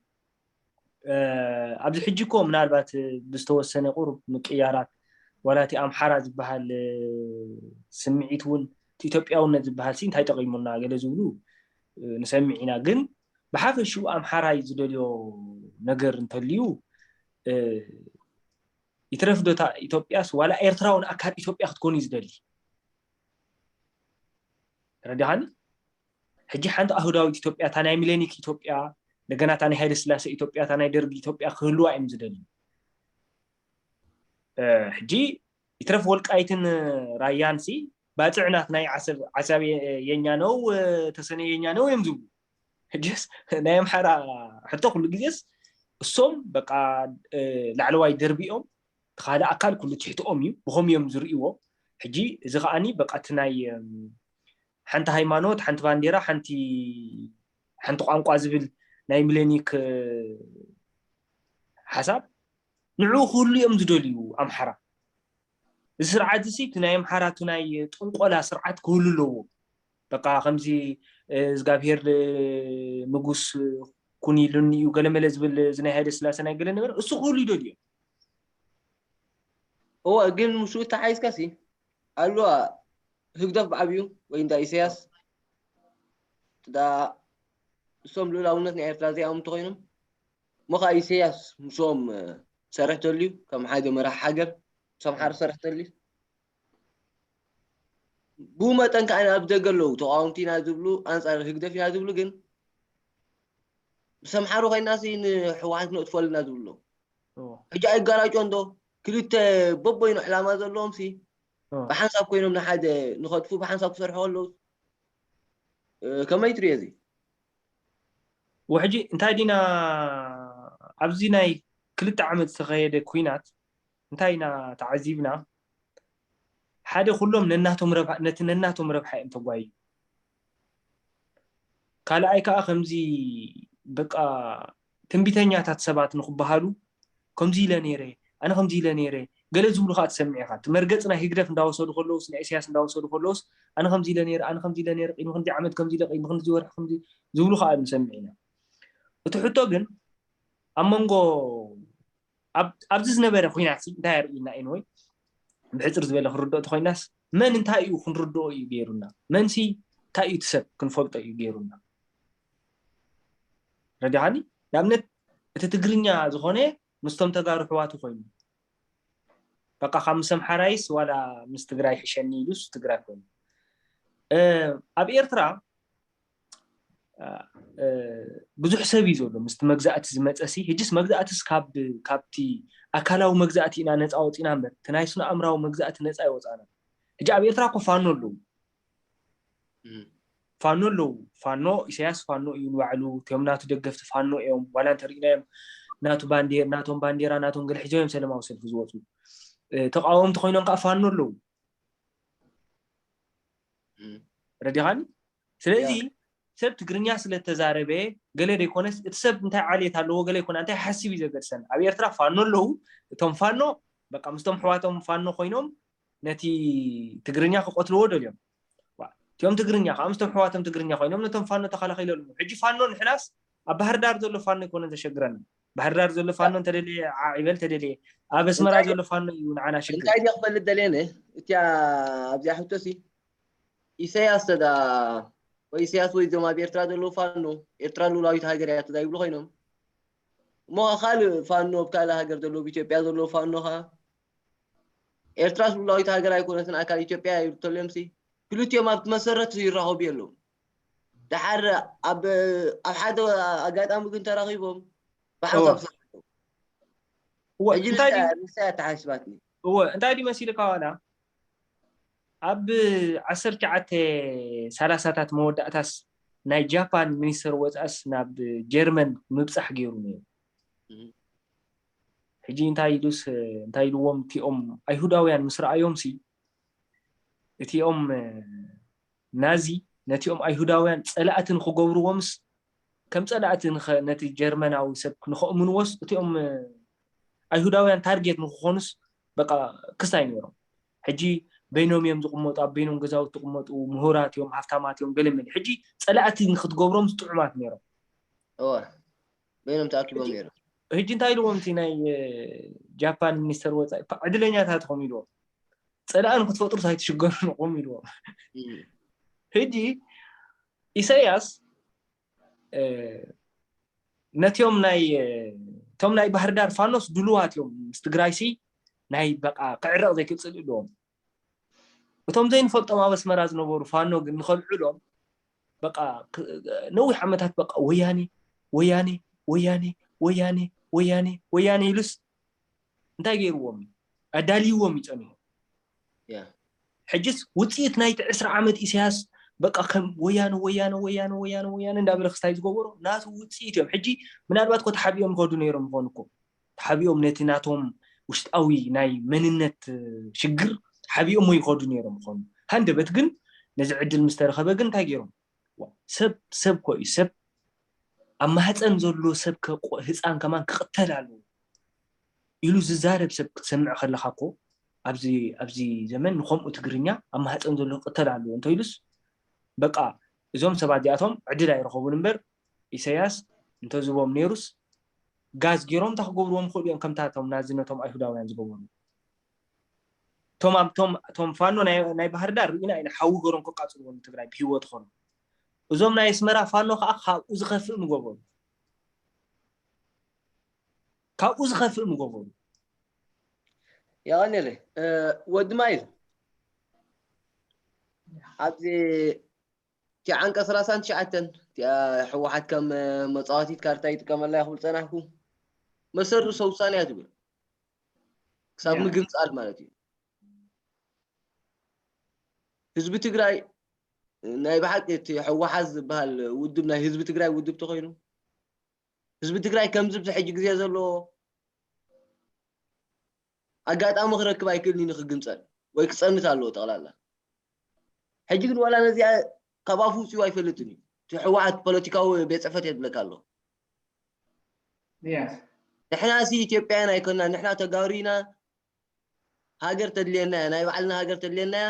ኣብዚ ሕጂ እኮ ምናልባት ብዝተወሰነ ቁሩብ ምቅያራት ዋላ እቲ ኣምሓራ ዝበሃል ስምዒት እውን እቲ ኢትዮጵያውነት ዝበሃል ሲ እንታይ ጠቂሙና ገለ ዝብሉ ንሰምዕ ኢና። ግን ብሓፈሽኡ ኣምሓራይ ዝደልዮ ነገር እንተልዩ ይትረፍ ዶ እታ ኢትዮጵያስ ዋላ ኤርትራ እውን ኣካል ኢትዮጵያ ክትኮን እዩ ዝደሊ። ተረዲኻኒ? ሕጂ ሓንቲ ኣህዳዊት ኢትዮጵያ እታ ናይ ሚሌኒክ ኢትዮጵያ እንደገና እታ ናይ ሃይለ ስላሴ ኢትዮጵያ እታ ናይ ደርጊ ኢትዮጵያ ክህልዋ እዮም ዝደልዩ። ሕጂ ይትረፍ ወልቃይትን ራያን ሲ ባፅዕ ናት ናይ ዓሰብ ዓሰብ የኛ ነው ተሰነ የኛ ነው እዮም ዝብሉ። ሕጅስ ናይ ኣምሓራ ሕቶ ኩሉ ግዜስ እሶም በቃ ላዕለዋይ ደርቢኦም እቲ ካልእ ኣካል ኩሉ ትሕትኦም እዩ ብኸም እዮም ዝርእይዎ። ሕጂ እዚ ከዓኒ በቃ እቲ ናይ ሓንቲ ሃይማኖት ሓንቲ ባንዴራ ሓንቲ ሓንቲ ቋንቋ ዝብል ናይ ሚሌኒክ ሓሳብ ንዑ ክህሉ እዮም ዝደልዩ ኣምሓራ። እዚ ስርዓት እዚ እቲ ናይ ኣምሓራ እቲ ናይ ጥንቆላ ስርዓት ክህሉ ኣለዎ። በቃ ከምዚ እግዚኣብሄር ንጉስ ኩን ኢሉኒ እዩ ገለመለ ዝብል እዚ ናይ ሃይለ ስላሴ ናይ ገለ ነበረ እሱ ክህሉ ይደልዮ። እወ ግን ምስኡ ተሓይዝካ ሲ ኣለዋ ህግደፍ ብዓብዩ ወይ እንዳ ኢሳያስ ዳ እሶም ልኡላውነት ናይ ኤርትራ ዘይኣምኑ ተኮይኖም እሞ ከዓ ኢሳያስ ምስኦም ሰርሕ ተልዩ ከም ሓደ መራሕ ሃገር ምስ ኣምሓሩ ሰርሕ ተልዩ ብኡ መጠን ከዓ ኣብ ደገ ኣለዉ ተቃወምቲ ኢና ዝብሉ ኣንፃር ህግደፍ ኢና ዝብሉ ግን ምስ ኣምሓሩ ኮይና ሲ ንሕወሓት ነጥፈሉ ኢና ዝብሉ ኣለዉ ሕጂ ኣይጋራጮ እንዶ ክልተ በቦይኑ ዕላማ ዘለዎም ሲ ብሓንሳብ ኮይኖም ንሓደ ንኸጥፉ ብሓንሳብ ክሰርሑ ከለዉ ከመይ ትሪኦ እዚ ወሕጂ እንታይ ዲና ኣብዚ ናይ ክልተ ዓመት ዝተኸየደ ኩናት እንታይ ኢና ተዓዚብና ሓደ ኩሎም ነናቶም ረብሓ ነቲ ነናቶም ረብሓ እዮም ተጓዩ ካልኣይ ከዓ ከምዚ በቃ ትንቢተኛታት ሰባት ንክበሃሉ ከምዚ ኢለ ነይረ ኣነ ከምዚ ኢለ ነይረ ገለ ዝብሉ ከዓ ትሰምዕ ኢካ እቲ መርገፂ ናይ ህግደፍ እንዳወሰዱ ከለውስ ናይ ኢሳያስ እንዳወሰዱ ከለውስ ኣነ ከምዚ ኢለ ነይረ ኣነ ከምዚ ኢለ ነይረ ቅድሚ ክንዲ ዓመት ከምዚ ኢለ ቅድሚ ክንዲ ወርሒ ከምዚ ዝብሉ ከዓ ንሰምዕ ኢና እቲ ሕቶ ግን ኣብ መንጎ ኣብዚ ዝነበረ ኩናት እንታይ ኣርእዩና ኢንወይ ብሕፅር ዝበለ ክንርድኦ ተኮይናስ መን እንታይ እዩ ክንርድኦ እዩ ገይሩና መንሲ እንታይ እዩ ትሰብ ክንፈልጦ እዩ ገይሩና ረዲኻኒ ንኣብነት እቲ ትግርኛ ዝኾነ ምስቶም ተጋሩ ሕዋቱ ኮይኑ በቃ ካብ ምስ ኣምሓራይስ ዋላ ምስ ትግራይ ሕሸኒ ኢሉስ ትግራይ ኮይኑ ኣብ ኤርትራ ብዙሕ ሰብ እዩ ዘሎ ምስቲ መግዛእቲ ዝመፀ ሲ ህጅስ መግዛእትስ ካብ ካብቲ ኣካላዊ መግዛእቲ ኢና ነፃ ወፂና እምበር እቲ ናይ ስነ ኣእምራዊ መግዛእቲ ነፃ ይወፃና ህጂ ኣብ ኤርትራ እኮ ፋኖ ኣለዉ ፋኖ ኣለዉ ፋኖ ኢሳያስ ፋኖ እዩ ንባዕሉ እቶም ናቱ ደገፍቲ ፋኖ እዮም ዋላ እንተሪእናዮም ናቱ ባንዴር ናቶም ባንዴራ ናቶም ገለ ሒዞም እዮም ሰለማዊ ሰልፊ ዝወፁ ተቃወምቲ ኮይኖም ከዓ ፋኖ ኣለዉ ረዲኻኒ ስለዚ ሰብ ትግርኛ ስለተዛረበ ገለ ዘይኮነስ እቲ ሰብ እንታይ ዓሌት ኣለዎ ገለ ይኮነ እንታይ ሓስብ እዩ ዘገድሰን ኣብ ኤርትራ ፋኖ ኣለዉ እቶም ፋኖ በቃ ምስቶም ሕዋቶም ፋኖ ኮይኖም ነቲ ትግርኛ ክቆትልዎ ደልዮም እቲኦም ትግርኛ ከዓ ምስቶም ሕዋቶም ትግርኛ ኮይኖም ነቶም ፋኖ ተኸላኺለሉ ሕጂ ፋኖ ንሕናስ ኣብ ባህር ዳር ዘሎ ፋኖ ይኮነ ዘሸግረና ባህር ዳር ዘሎ ፋኖ እንተደለየ ዓዒበል ተደለየ ኣብ ኣስመራ ዘሎ ፋኖ እዩ ንዓና ሽግር እንታይ ድየ ክፈልጥ ደልየ እቲያ ኣብዚኣ ሕቶሲ ኢሳያስ ተዳ ወይ ኢሳያስ ወይ እዞም ኣብ ኤርትራ ዘለዉ ፋኖ ኤርትራ ልኡላዊት ሃገር እያ ተዳ ይብሉ ኮይኖም እሞ ካልእ ፋኖ ኣብ ካልእ ሃገር ዘለዉ ኣብ ኢትዮጵያ ዘለዉ ፋኖ ከዓ ኤርትራስ ልኡላዊት ሃገር ኣይኮነትን ኣካል ኢትዮጵያ ይብሉ ተልዮም ሲ ክልቲኦም ኣብቲ መሰረት ይራኸቡ የለዉ ደሓር ኣብ ኣብ ሓደ ኣጋጣሚ ግን ተራኺቦም ብሓንሳብ ዝሰርሑ ሕጂ ንሳ ኣተሓሲባትኒ እወ እንታይ ድዩ መሲልካ ዋላ ኣብ ዓሰርተ ትሽዓተ ሰላሳታት መወዳእታስ ናይ ጃፓን ሚኒስተር ወፃእስ ናብ ጀርመን ምብፃሕ ገይሩ ነይሩ። ሕጂ እንታይ ኢሉስ እንታይ ኢልዎም እቲኦም ኣይሁዳውያን ምስ ረኣዮም ሲ እቲኦም ናዚ ነቲኦም ኣይሁዳውያን ፀላእቲ ንክገብርዎምስ ከም ፀላእቲ ነቲ ጀርመናዊ ሰብ ንከእምንዎስ እቲኦም ኣይሁዳውያን ታርጌት ንክኾኑስ በቃ ክስታይ ነይሮም። ሕጂ በይኖም እዮም ዝቕመጡ፣ ኣብ በይኖም ገዛውቲ ዝቕመጡ፣ ምሁራት እዮም፣ ሃፍታማት እዮም፣ ገለ መለ። ሕጂ ፀላእቲ ንክትገብሮም ጥዑማት ነይሮም። እወ በይኖም ተኣኪቦም ነይሮም። ሕጂ እንታይ ኢልዎም እቲ ናይ ጃፓን ሚኒስተር ወፃኢ ዕድለኛታት ኢኹም ኢልዎም። ፀላእ ንክትፈጥሩስ ኣይትሽገሩ ኢኹም ኢልዎም። ሕጂ ኢሳያስ ነቲኦም ናይ እቶም ናይ ባህር ዳር ፋኖስ ድሉዋት እዮም ምስ ትግራይሲ ናይ በቃ ክዕረቕ ዘይክእል ኣለዎም። እቶም ዘይንፈልጦም ኣብ ኣስመራ ዝነበሩ ፋኖ ግን ንኸልዕሎም በቃ ነዊሕ ዓመታት በቃ ወያኔ ወያኔ ወያኔ ወያኔ ወያኔ ወያኔ ኢሉስ እንታይ ገይርዎም እዩ ኣዳልይዎም ይፀኒሑ። ሕጅስ ውፅኢት ናይቲ ዕስራ ዓመት ኢሳያስ በቃ ከም ወያነ ወያነ ወያነ ወያነ ወያነ እንዳበለ ክስታይ ዝገበሮ ናቱ ውፅኢት እዮም። ሕጂ ምናልባት ኮ ተሓቢኦም ይኸዱ ነይሮም ይኾኑ እኮ ተሓቢኦም ነቲ ናቶም ውሽጣዊ ናይ መንነት ሽግር ተሓቢኦም ይኸዱ ነይሮም ይኾኑ። ሃንደበት ግን ነዚ ዕድል ምስ ተረኸበ ግን እንታይ ገይሮም? ሰብ ሰብ ኮ እዩ ሰብ ኣብ ማህፀን ዘሎ ሰብ ህፃን ከማን ክቕተል ኣለዎ ኢሉ ዝዛረብ ሰብ ክትሰምዕ ከለኻ እኮ ኣብዚ ኣብዚ ዘመን ንከምኡ ትግርኛ ኣብ ማህፀን ዘሎ ክቕተል ኣለዎ እንተኢሉስ በቃ እዞም ሰባት እዚኣቶም ዕድል ኣይረኸቡን እምበር ኢሳያስ እንተዝቦም ነይሩስ ጋዝ ገይሮም እንታይ ክገብርዎም ይኽእሉ እዮም ከምታ ቶም ናዚ ነቶም ኣይሁዳውያን ዝገበሩ ቶም ቶም ቶም ፋኖ ናይ ባህር ዳር ርኢና ኢና ሓዊ ገሮም ከቃፅልዎ ንትግራይ ብሂወት ኾኑ እዞም ናይ ኣስመራ ፋኖ ከዓ ካብኡ ዝኸፍእ ምገበሩ ካብኡ ዝኸፍእ ምገበሩ የቐንየለይ ወዲ ማይል ኣብዚ እቲ ዓንቀ ሰላሳን ትሽዓተን ህወሓት ከም መፃወቲት ካርታ ይጥቀመላ ክብል ፀናሕኩ መሰሩ ሰውሳንያ ትብል ክሳብ ምግንፃል ማለት እዩ ህዝቢ ትግራይ ናይ ብሓቂ እቲ ህወሓት ዝበሃል ውድብ ናይ ህዝቢ ትግራይ ውድብ ተኮይኑ ህዝቢ ትግራይ ከምዚ ብዚ ሕጂ ግዜ ዘሎ ኣጋጣሚ ክረክብ ኣይክእልን እዩ ንክግንፀል ወይ ክፀንት ኣለዎ ጠቕላላ ሕጂ ግን ዋላ ነዚኣ ካብ ኣፉ ውፅኡ ኣይፈልጥን እዩ እቲ ህወሓት ፖለቲካዊ ቤት ፅሕፈት የድለካ ኣሎ ንሕና ሲ ኢትዮጵያን ኣይኮና ንሕና ተጋሩ ኢና ሃገር ተድልየና እያ ናይ ባዕልና ሃገር ተድልየና እያ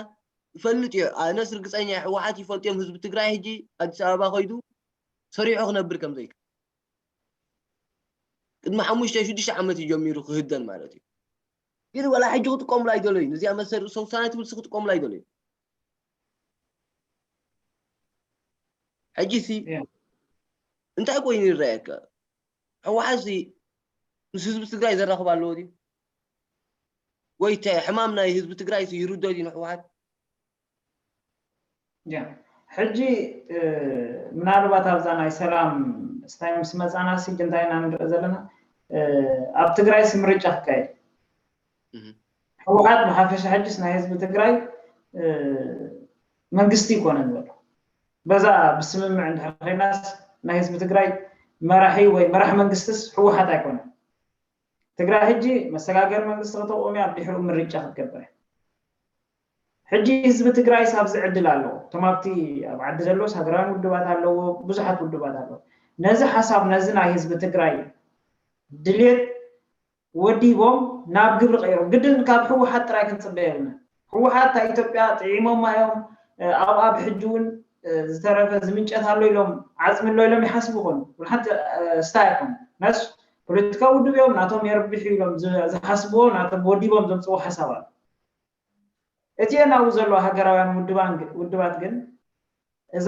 ይፈልጥ እዩ ኣነስ ርግፀኛ ህወሓት ይፈልጥ እዮም ህዝቢ ትግራይ ሕጂ ኣዲስ ኣበባ ከይዱ ሰሪሑ ክነብር ከም ዘይክእል ቅድሚ ሓሙሽተ ሽዱሽተ ዓመት እዩ ጀሚሩ ክህደን ማለት እዩ ግን ወላ ሕጂ ክጥቀምሉ ኣይደለዩ ነዚኣ መሰሪ ሰውሳነ ትብል ክጥቀምሉ ኣይደለዩ ሕጂ ሲ እንታይ ኮይኑ ይረኣየካ ህወሓት ሲ ምስ ህዝቢ ትግራይ ዘራኽብ ኣለዎ ድዩ ወይ ሕማም ናይ ህዝቢ ትግራይ ይርዶ ድዩ ንህወሓት ሕጂ ምናልባት ኣብዛ ናይ ሰላም ስታይ ምስ መፃና ሲ እንታይ ኢና ንርኢ ዘለና ኣብ ትግራይ ሲ ምርጫ ክካየድ ህወሓት ብሓፈሻ ሕጅስ ናይ ህዝቢ ትግራይ መንግስቲ ይኮነን ዘሎ በዛ ብስምምዕ እንድሕር ኮይናስ ናይ ህዝቢ ትግራይ መራሒ ወይ መራሕ መንግስትስ ህወሓት ኣይኮነን ትግራይ ሕጂ መሰጋገሪ መንግስቲ ከተቆምያ ድሕሩ ምርጫ ክትገብር ሕጂ ህዝቢ ትግራይ ሳብ ዝዕድል ኣለዎ እቶም ኣብቲ ኣብ ዓዲ ዘለዎስ ሃገራውያን ውድባት ኣለዎ ብዙሓት ውድባት ኣለዎ ነዚ ሓሳብ ነዚ ናይ ህዝቢ ትግራይ ድልየት ወዲቦም ናብ ግብሪ ቀይሮም ግድን ካብ ህወሓት ጥራይ ክንፅበ የብልና ህወሓት ታ ኢትዮጵያ ጥዒሞማ እዮም ኣብኣ ብሕጂ እውን ዝተረፈ ዝምንጨት ኣሎ ኢሎም ዓፅሚ ኣሎ ኢሎም ይሓስቡ ይኾኑ ሓንቲ ስታይ ኣይኮኑ ነስ ፖለቲካዊ ውድብ እዮም ናቶም የርብሑ ኢሎም ዝሓስብዎ ናቶም ወዲቦም ዘምፅዎ ሓሳብ ኣሎ እቲኤን ኣብኡ ዘለዋ ሃገራውያን ውድባት ግን እዛ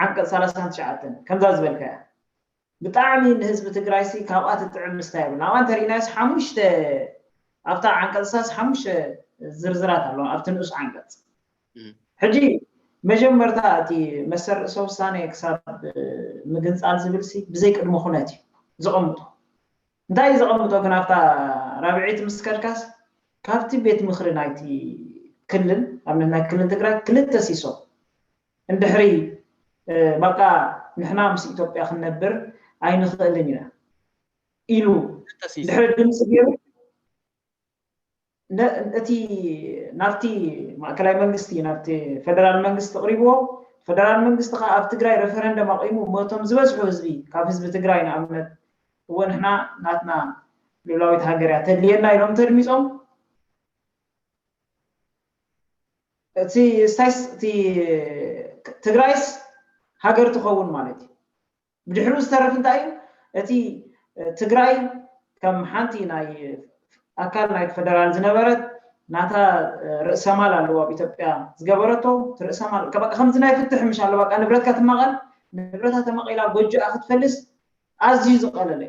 ዓንቀፅ ሰላሳን ትሽዓተን ከምዛ ዝበልካያ ብጣዕሚ ንህዝቢ ትግራይ ሲ ካብኣ ትጥዕም ምስታ የብልና ኣብኣ እንተርኢናዮስ ሓሙሽተ ኣብታ ዓንቀፅሳስ ሓሙሽተ ዝርዝራት ኣለዋ ኣብቲ ንኡስ ዓንቀፅ ሕጂ መጀመርታ እቲ መሰል ርእሰ ውሳኔ ክሳብ ምግንፃል ዝብል ሲ ብዘይ ቅድሚ ኩነት እዩ ዘቐምጦ እንታይ እዩ ዘቐምጦ ግን ኣብታ ራብዐይቲ ምስ ከድካስ ካብቲ ቤት ምኽሪ ናይቲ ክልል ኣብነት ናይ ክልል ትግራይ ክልተ ሲሶ እንድሕሪ በቃ ንሕና ምስ ኢትዮጵያ ክንነብር ኣይንኽእልን ኢና ኢሉ ድሕሪ ድምፂ ገይሩ እቲ ናብቲ ማእከላይ መንግስቲ ናብቲ ፈደራል መንግስቲ ኣቕሪብዎ። ፈደራል መንግስቲ ከዓ ኣብ ትግራይ ሬፈረንደም ኣቂሙ፣ መቶም ዝበዝሑ ህዝቢ ካብ ህዝቢ ትግራይ ንኣብነት እወ ንሕና ናትና ልኡላዊት ሃገር እያ ተድልየና ኢሎም ተድሚፆም። እቲ ስታይስ እቲ ትግራይስ ሃገር ትኸውን ማለት እዩ። ብድሕሪኡ ዝተረፍ እንታይ እዩ? እቲ ትግራይ ከም ሓንቲ ናይ ኣካል ናይ ፈደራል ዝነበረት ናታ ርእሰማል ኣለዎ ኣብ ኢትዮጵያ ዝገበረቶ ርእሰማል ከምዚ ናይ ፍትሕ ምሽ ኣሎ በቃ ንብረትካ ትማቐል ንብረታ ተማቒላ ጎጆኣ ክትፈልስ ኣዝዩ ዝቐለለ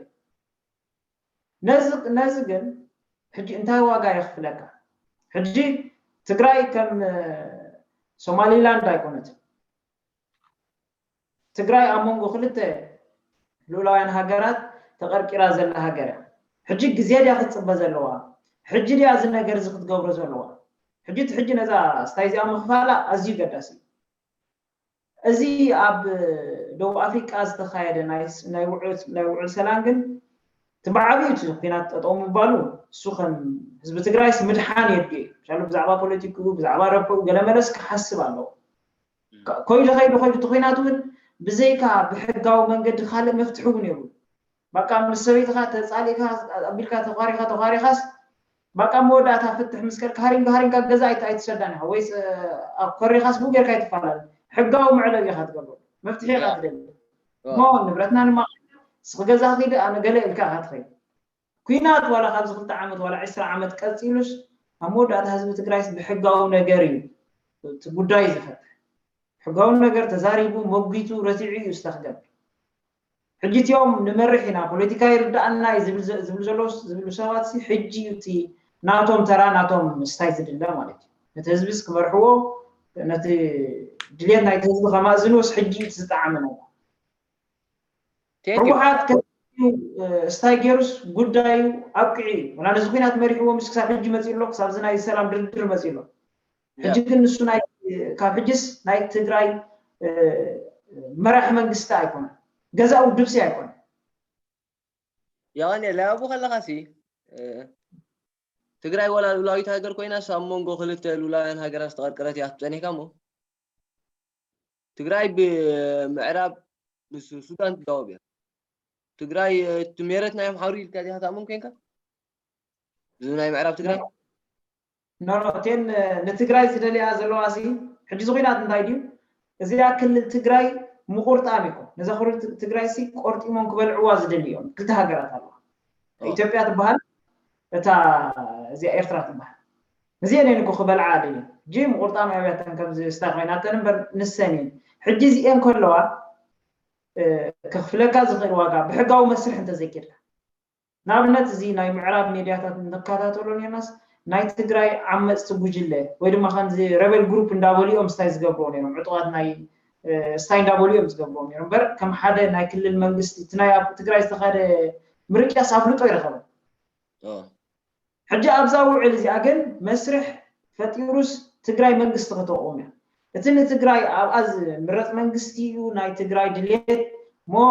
ነዚ ግን ሕጂ እንታይ ዋጋ የኽፍለካ? ሕጂ ትግራይ ከም ሶማሊላንድ ኣይኮነትን። ትግራይ ኣብ መንጎ ክልተ ልኡላውያን ሃገራት ተቐርቂራ ዘላ ሃገር እያ። ሕጂ ግዜ ድያ ክትፅበ ዘለዋ? ሕጂ ድያ እዚ ነገር እዚ ክትገብሮ ዘለዋ? ሕጂ እቲ ሕጂ ነዛ ስታይ እዚኣ ምኽፋላ ኣዝዩ ገዳሲ እዩ። እዚ ኣብ ደቡብ ኣፍሪቃ ዝተኻየደ ናይ ውዕል ሰላም ግን እቲ ብዓብዩ እቲ ኩናት ጠጠው ምባሉ እሱ ከም ህዝቢ ትግራይስ ምድሓን የድልዮ እዩ። ብዛዕባ ፖለቲክኡ ብዛዕባ ረብሕኡ ገለመለስ ክሓስብ ኣለዎ። ከይዱ ከይዱ ከይዱ እቲ ኩናት እውን ብዘይካ ብሕጋዊ መንገዲ ካልእ መፍትሒ እውን የብሉ። በቃ ምስ ሰበይትኻ ተፃሊእካ ኣቢልካ ተኳሪኻ ተኳሪኻስ በቃ መወዳእታ ፍትሕ ምስ ከድካ ሃሪንካ ሃሪንካ ገዛ ኣይትሰዳን ኢኻ ወይስ ኮሪኻስ ብኡ ጌርካ ኣይትፈላለ ሕጋዊ መዕለቢ ኢኻ ትገብሮ መፍትሒ ኢኻ ትደሊ ሞ ንብረትና ንማቕ ስኺ ገዛ ኺድ ኣነ ገለ ኢልካ ኢኻ ትኸይድ ኩናት ዋላ ካብዚ ክልተ ዓመት ዋላ ዕስራ ዓመት ቀፂሉስ ኣብ መወዳእታ ህዝቢ ትግራይስ ብሕጋዊ ነገር እዩ እቲ ጉዳይ ዝፈትሕ ሕጋዊ ነገር ተዛሪቡ መጒቱ ረቲዑ እዩ እስታ ክገብር ሕጂ እቲኦም ንመርሕ ኢና ፖለቲካ ይርዳኣና እዩ ዝብሉ ዘለውስ ዝብሉ ሰባት ሲ ሕጂ እዩ እቲ ናቶም ተራ ናቶም ምስታይ ዝድለ ማለት እዩ ነቲ ህዝብስ ክመርሕዎ ነቲ ድልየት ናይቲ ህዝቢ ከማእዝንዎስ ሕጂ እዩ እቲ ዝጠዓመ ነገር ህወሓት ከ ስታይ ገይሩስ ጉዳዩ ኣብቅዒ እዩ ወላ ነዚ ኩናት መሪሕዎ ምስ ክሳብ ሕጂ መፂኡ ኣሎ ክሳብ እዚ ናይ ሰላም ድርድር መፂኡ ኣሎ ሕጂ ግን ንሱ ናይ ካብ ሕጅስ ናይ ትግራይ መራሕ መንግስቲ ኣይኮነ ገዛኡ ውድብሲ ኣይኮነ የቐንየለይ ኣብኡ ከለኻሲ ትግራይ ወላ ሉላዊት ሃገር ኮይናስ ኣብ መንጎ ክልተ ሉላውያን ሃገራት ዝተቐርቀረት እያ ትፀኒሕካ እሞ ትግራይ ብምዕራብ ምስ ሱዳን ትጋወብ እያ ትግራይ እቲ ሜረት ናይ ኣምሓሩ ኢልካ ዲኻ ትኣምን ኮንካ እዚ ናይ ምዕራብ ትግራይ ኖኖ እቴን ንትግራይ ዝደልያ ዘለዋ ሲ ሕጂ እዚ ኩናት እንታይ ድዩ እዚኣ ክልል ትግራይ ምቁርጣም ይኮ ነዛ ክልል ትግራይ ሲ ቆርጢሞም ክበልዕዋ ዝደሊ እዮም ክልተ ሃገራት ኣለዋ ኢትዮጵያ ትበሃል እታ እዚኣ ኤርትራ ትበሃል እዚአን እየን እኮ ክበልዓ ደልየን ጂ ምቁርጣም ኣብያተን ከምዚ ስታ ኮይናተን እምበር ንሰን እየን ሕጂ እዚአን ከለዋ ከኽፍለካ ዝኽእል ዋጋ ብሕጋዊ መስርሕ እንተዘይኬድካ ንኣብነት እዚ ናይ ምዕራብ ሜድያታት እንከታተሎ ኔርናስ ናይ ትግራይ ዓመፅቲ ጉጅለ ወይ ድማ ከምዚ ረበል ግሩፕ እንዳበሉ እዮም ስታይ ዝገብርዎ ነይሮም ዕጡቃት ናይ ስታይ እንዳበሉ እዮም ዝገብርዎ ነይሮም እምበር ከም ሓደ ናይ ክልል መንግስቲ እቲ ናይ ኣብ ትግራይ ዝተኸደ ምርጫስ ኣፍልጦ ይረኸበ ሕጂ ኣብዛ ውዕል እዚኣ ግን መስርሕ ፈጢሩስ ትግራይ መንግስቲ ከተቆም እያ እቲ ንትግራይ ኣብኣ ዝምረፅ መንግስቲ እዩ ናይ ትግራይ ድሌት ሞ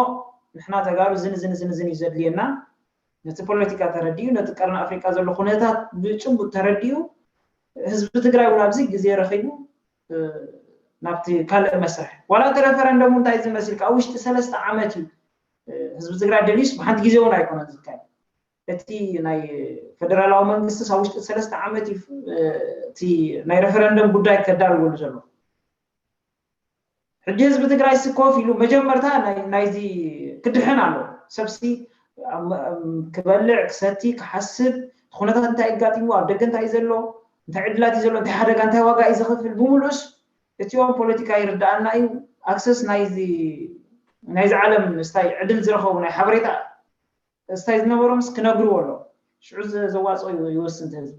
ንሕና ተጋሩ ዝን ዝን ዝን ዝን እዩ ዘድልየና ነቲ ፖለቲካ ተረዲኡ ነቲ ቀርኒ ኣፍሪቃ ዘሎ ኩነታት ብጭቡጥ ተረዲኡ ህዝቢ ትግራይ እውን ኣብዚ ግዜ ረኺቡ ናብቲ ካልእ መስርሕ ዋላ እቲ ረፈረንደም እንታይ ዝመስል ካብ ውሽጢ ሰለስተ ዓመት እዩ ህዝቢ ትግራይ ደልዩስ ብሓንቲ ግዜ እውን ኣይኮነን ዝካየድ እቲ ናይ ፈደራላዊ መንግስቲ ኣብ ውሽጢ ሰለስተ ዓመት እዩ እቲ ናይ ረፈረንደም ጉዳይ ከዳልወሉ ዘሎ ሕጂ ህዝቢ ትግራይ ሲ ኮፍ ኢሉ መጀመርታ ናይዚ ክድሕን ኣሎ ሰብሲ ክበልዕ ክሰቲ ክሓስብ ኩነታት እንታይ ኣጋጢሙ ኣብ ደገ እንታይ እዩ ዘሎ እንታይ ዕድላት እዩ ዘሎ እንታይ ሓደጋ እንታይ ዋጋ እዩ ዝኽፍል ብምሉእስ እቲኦም ፖለቲካ ይርዳኣና እዩ ኣክሰስ ናይዚ ናይዚ ዓለም ስታይ ዕድል ዝረኸቡ ናይ ሓበሬታ ስታይ ዝነበሮምስ ክነግርዎ ኣሎ ሽዑ ዘዋፅኦ ይወስን ህዝቢ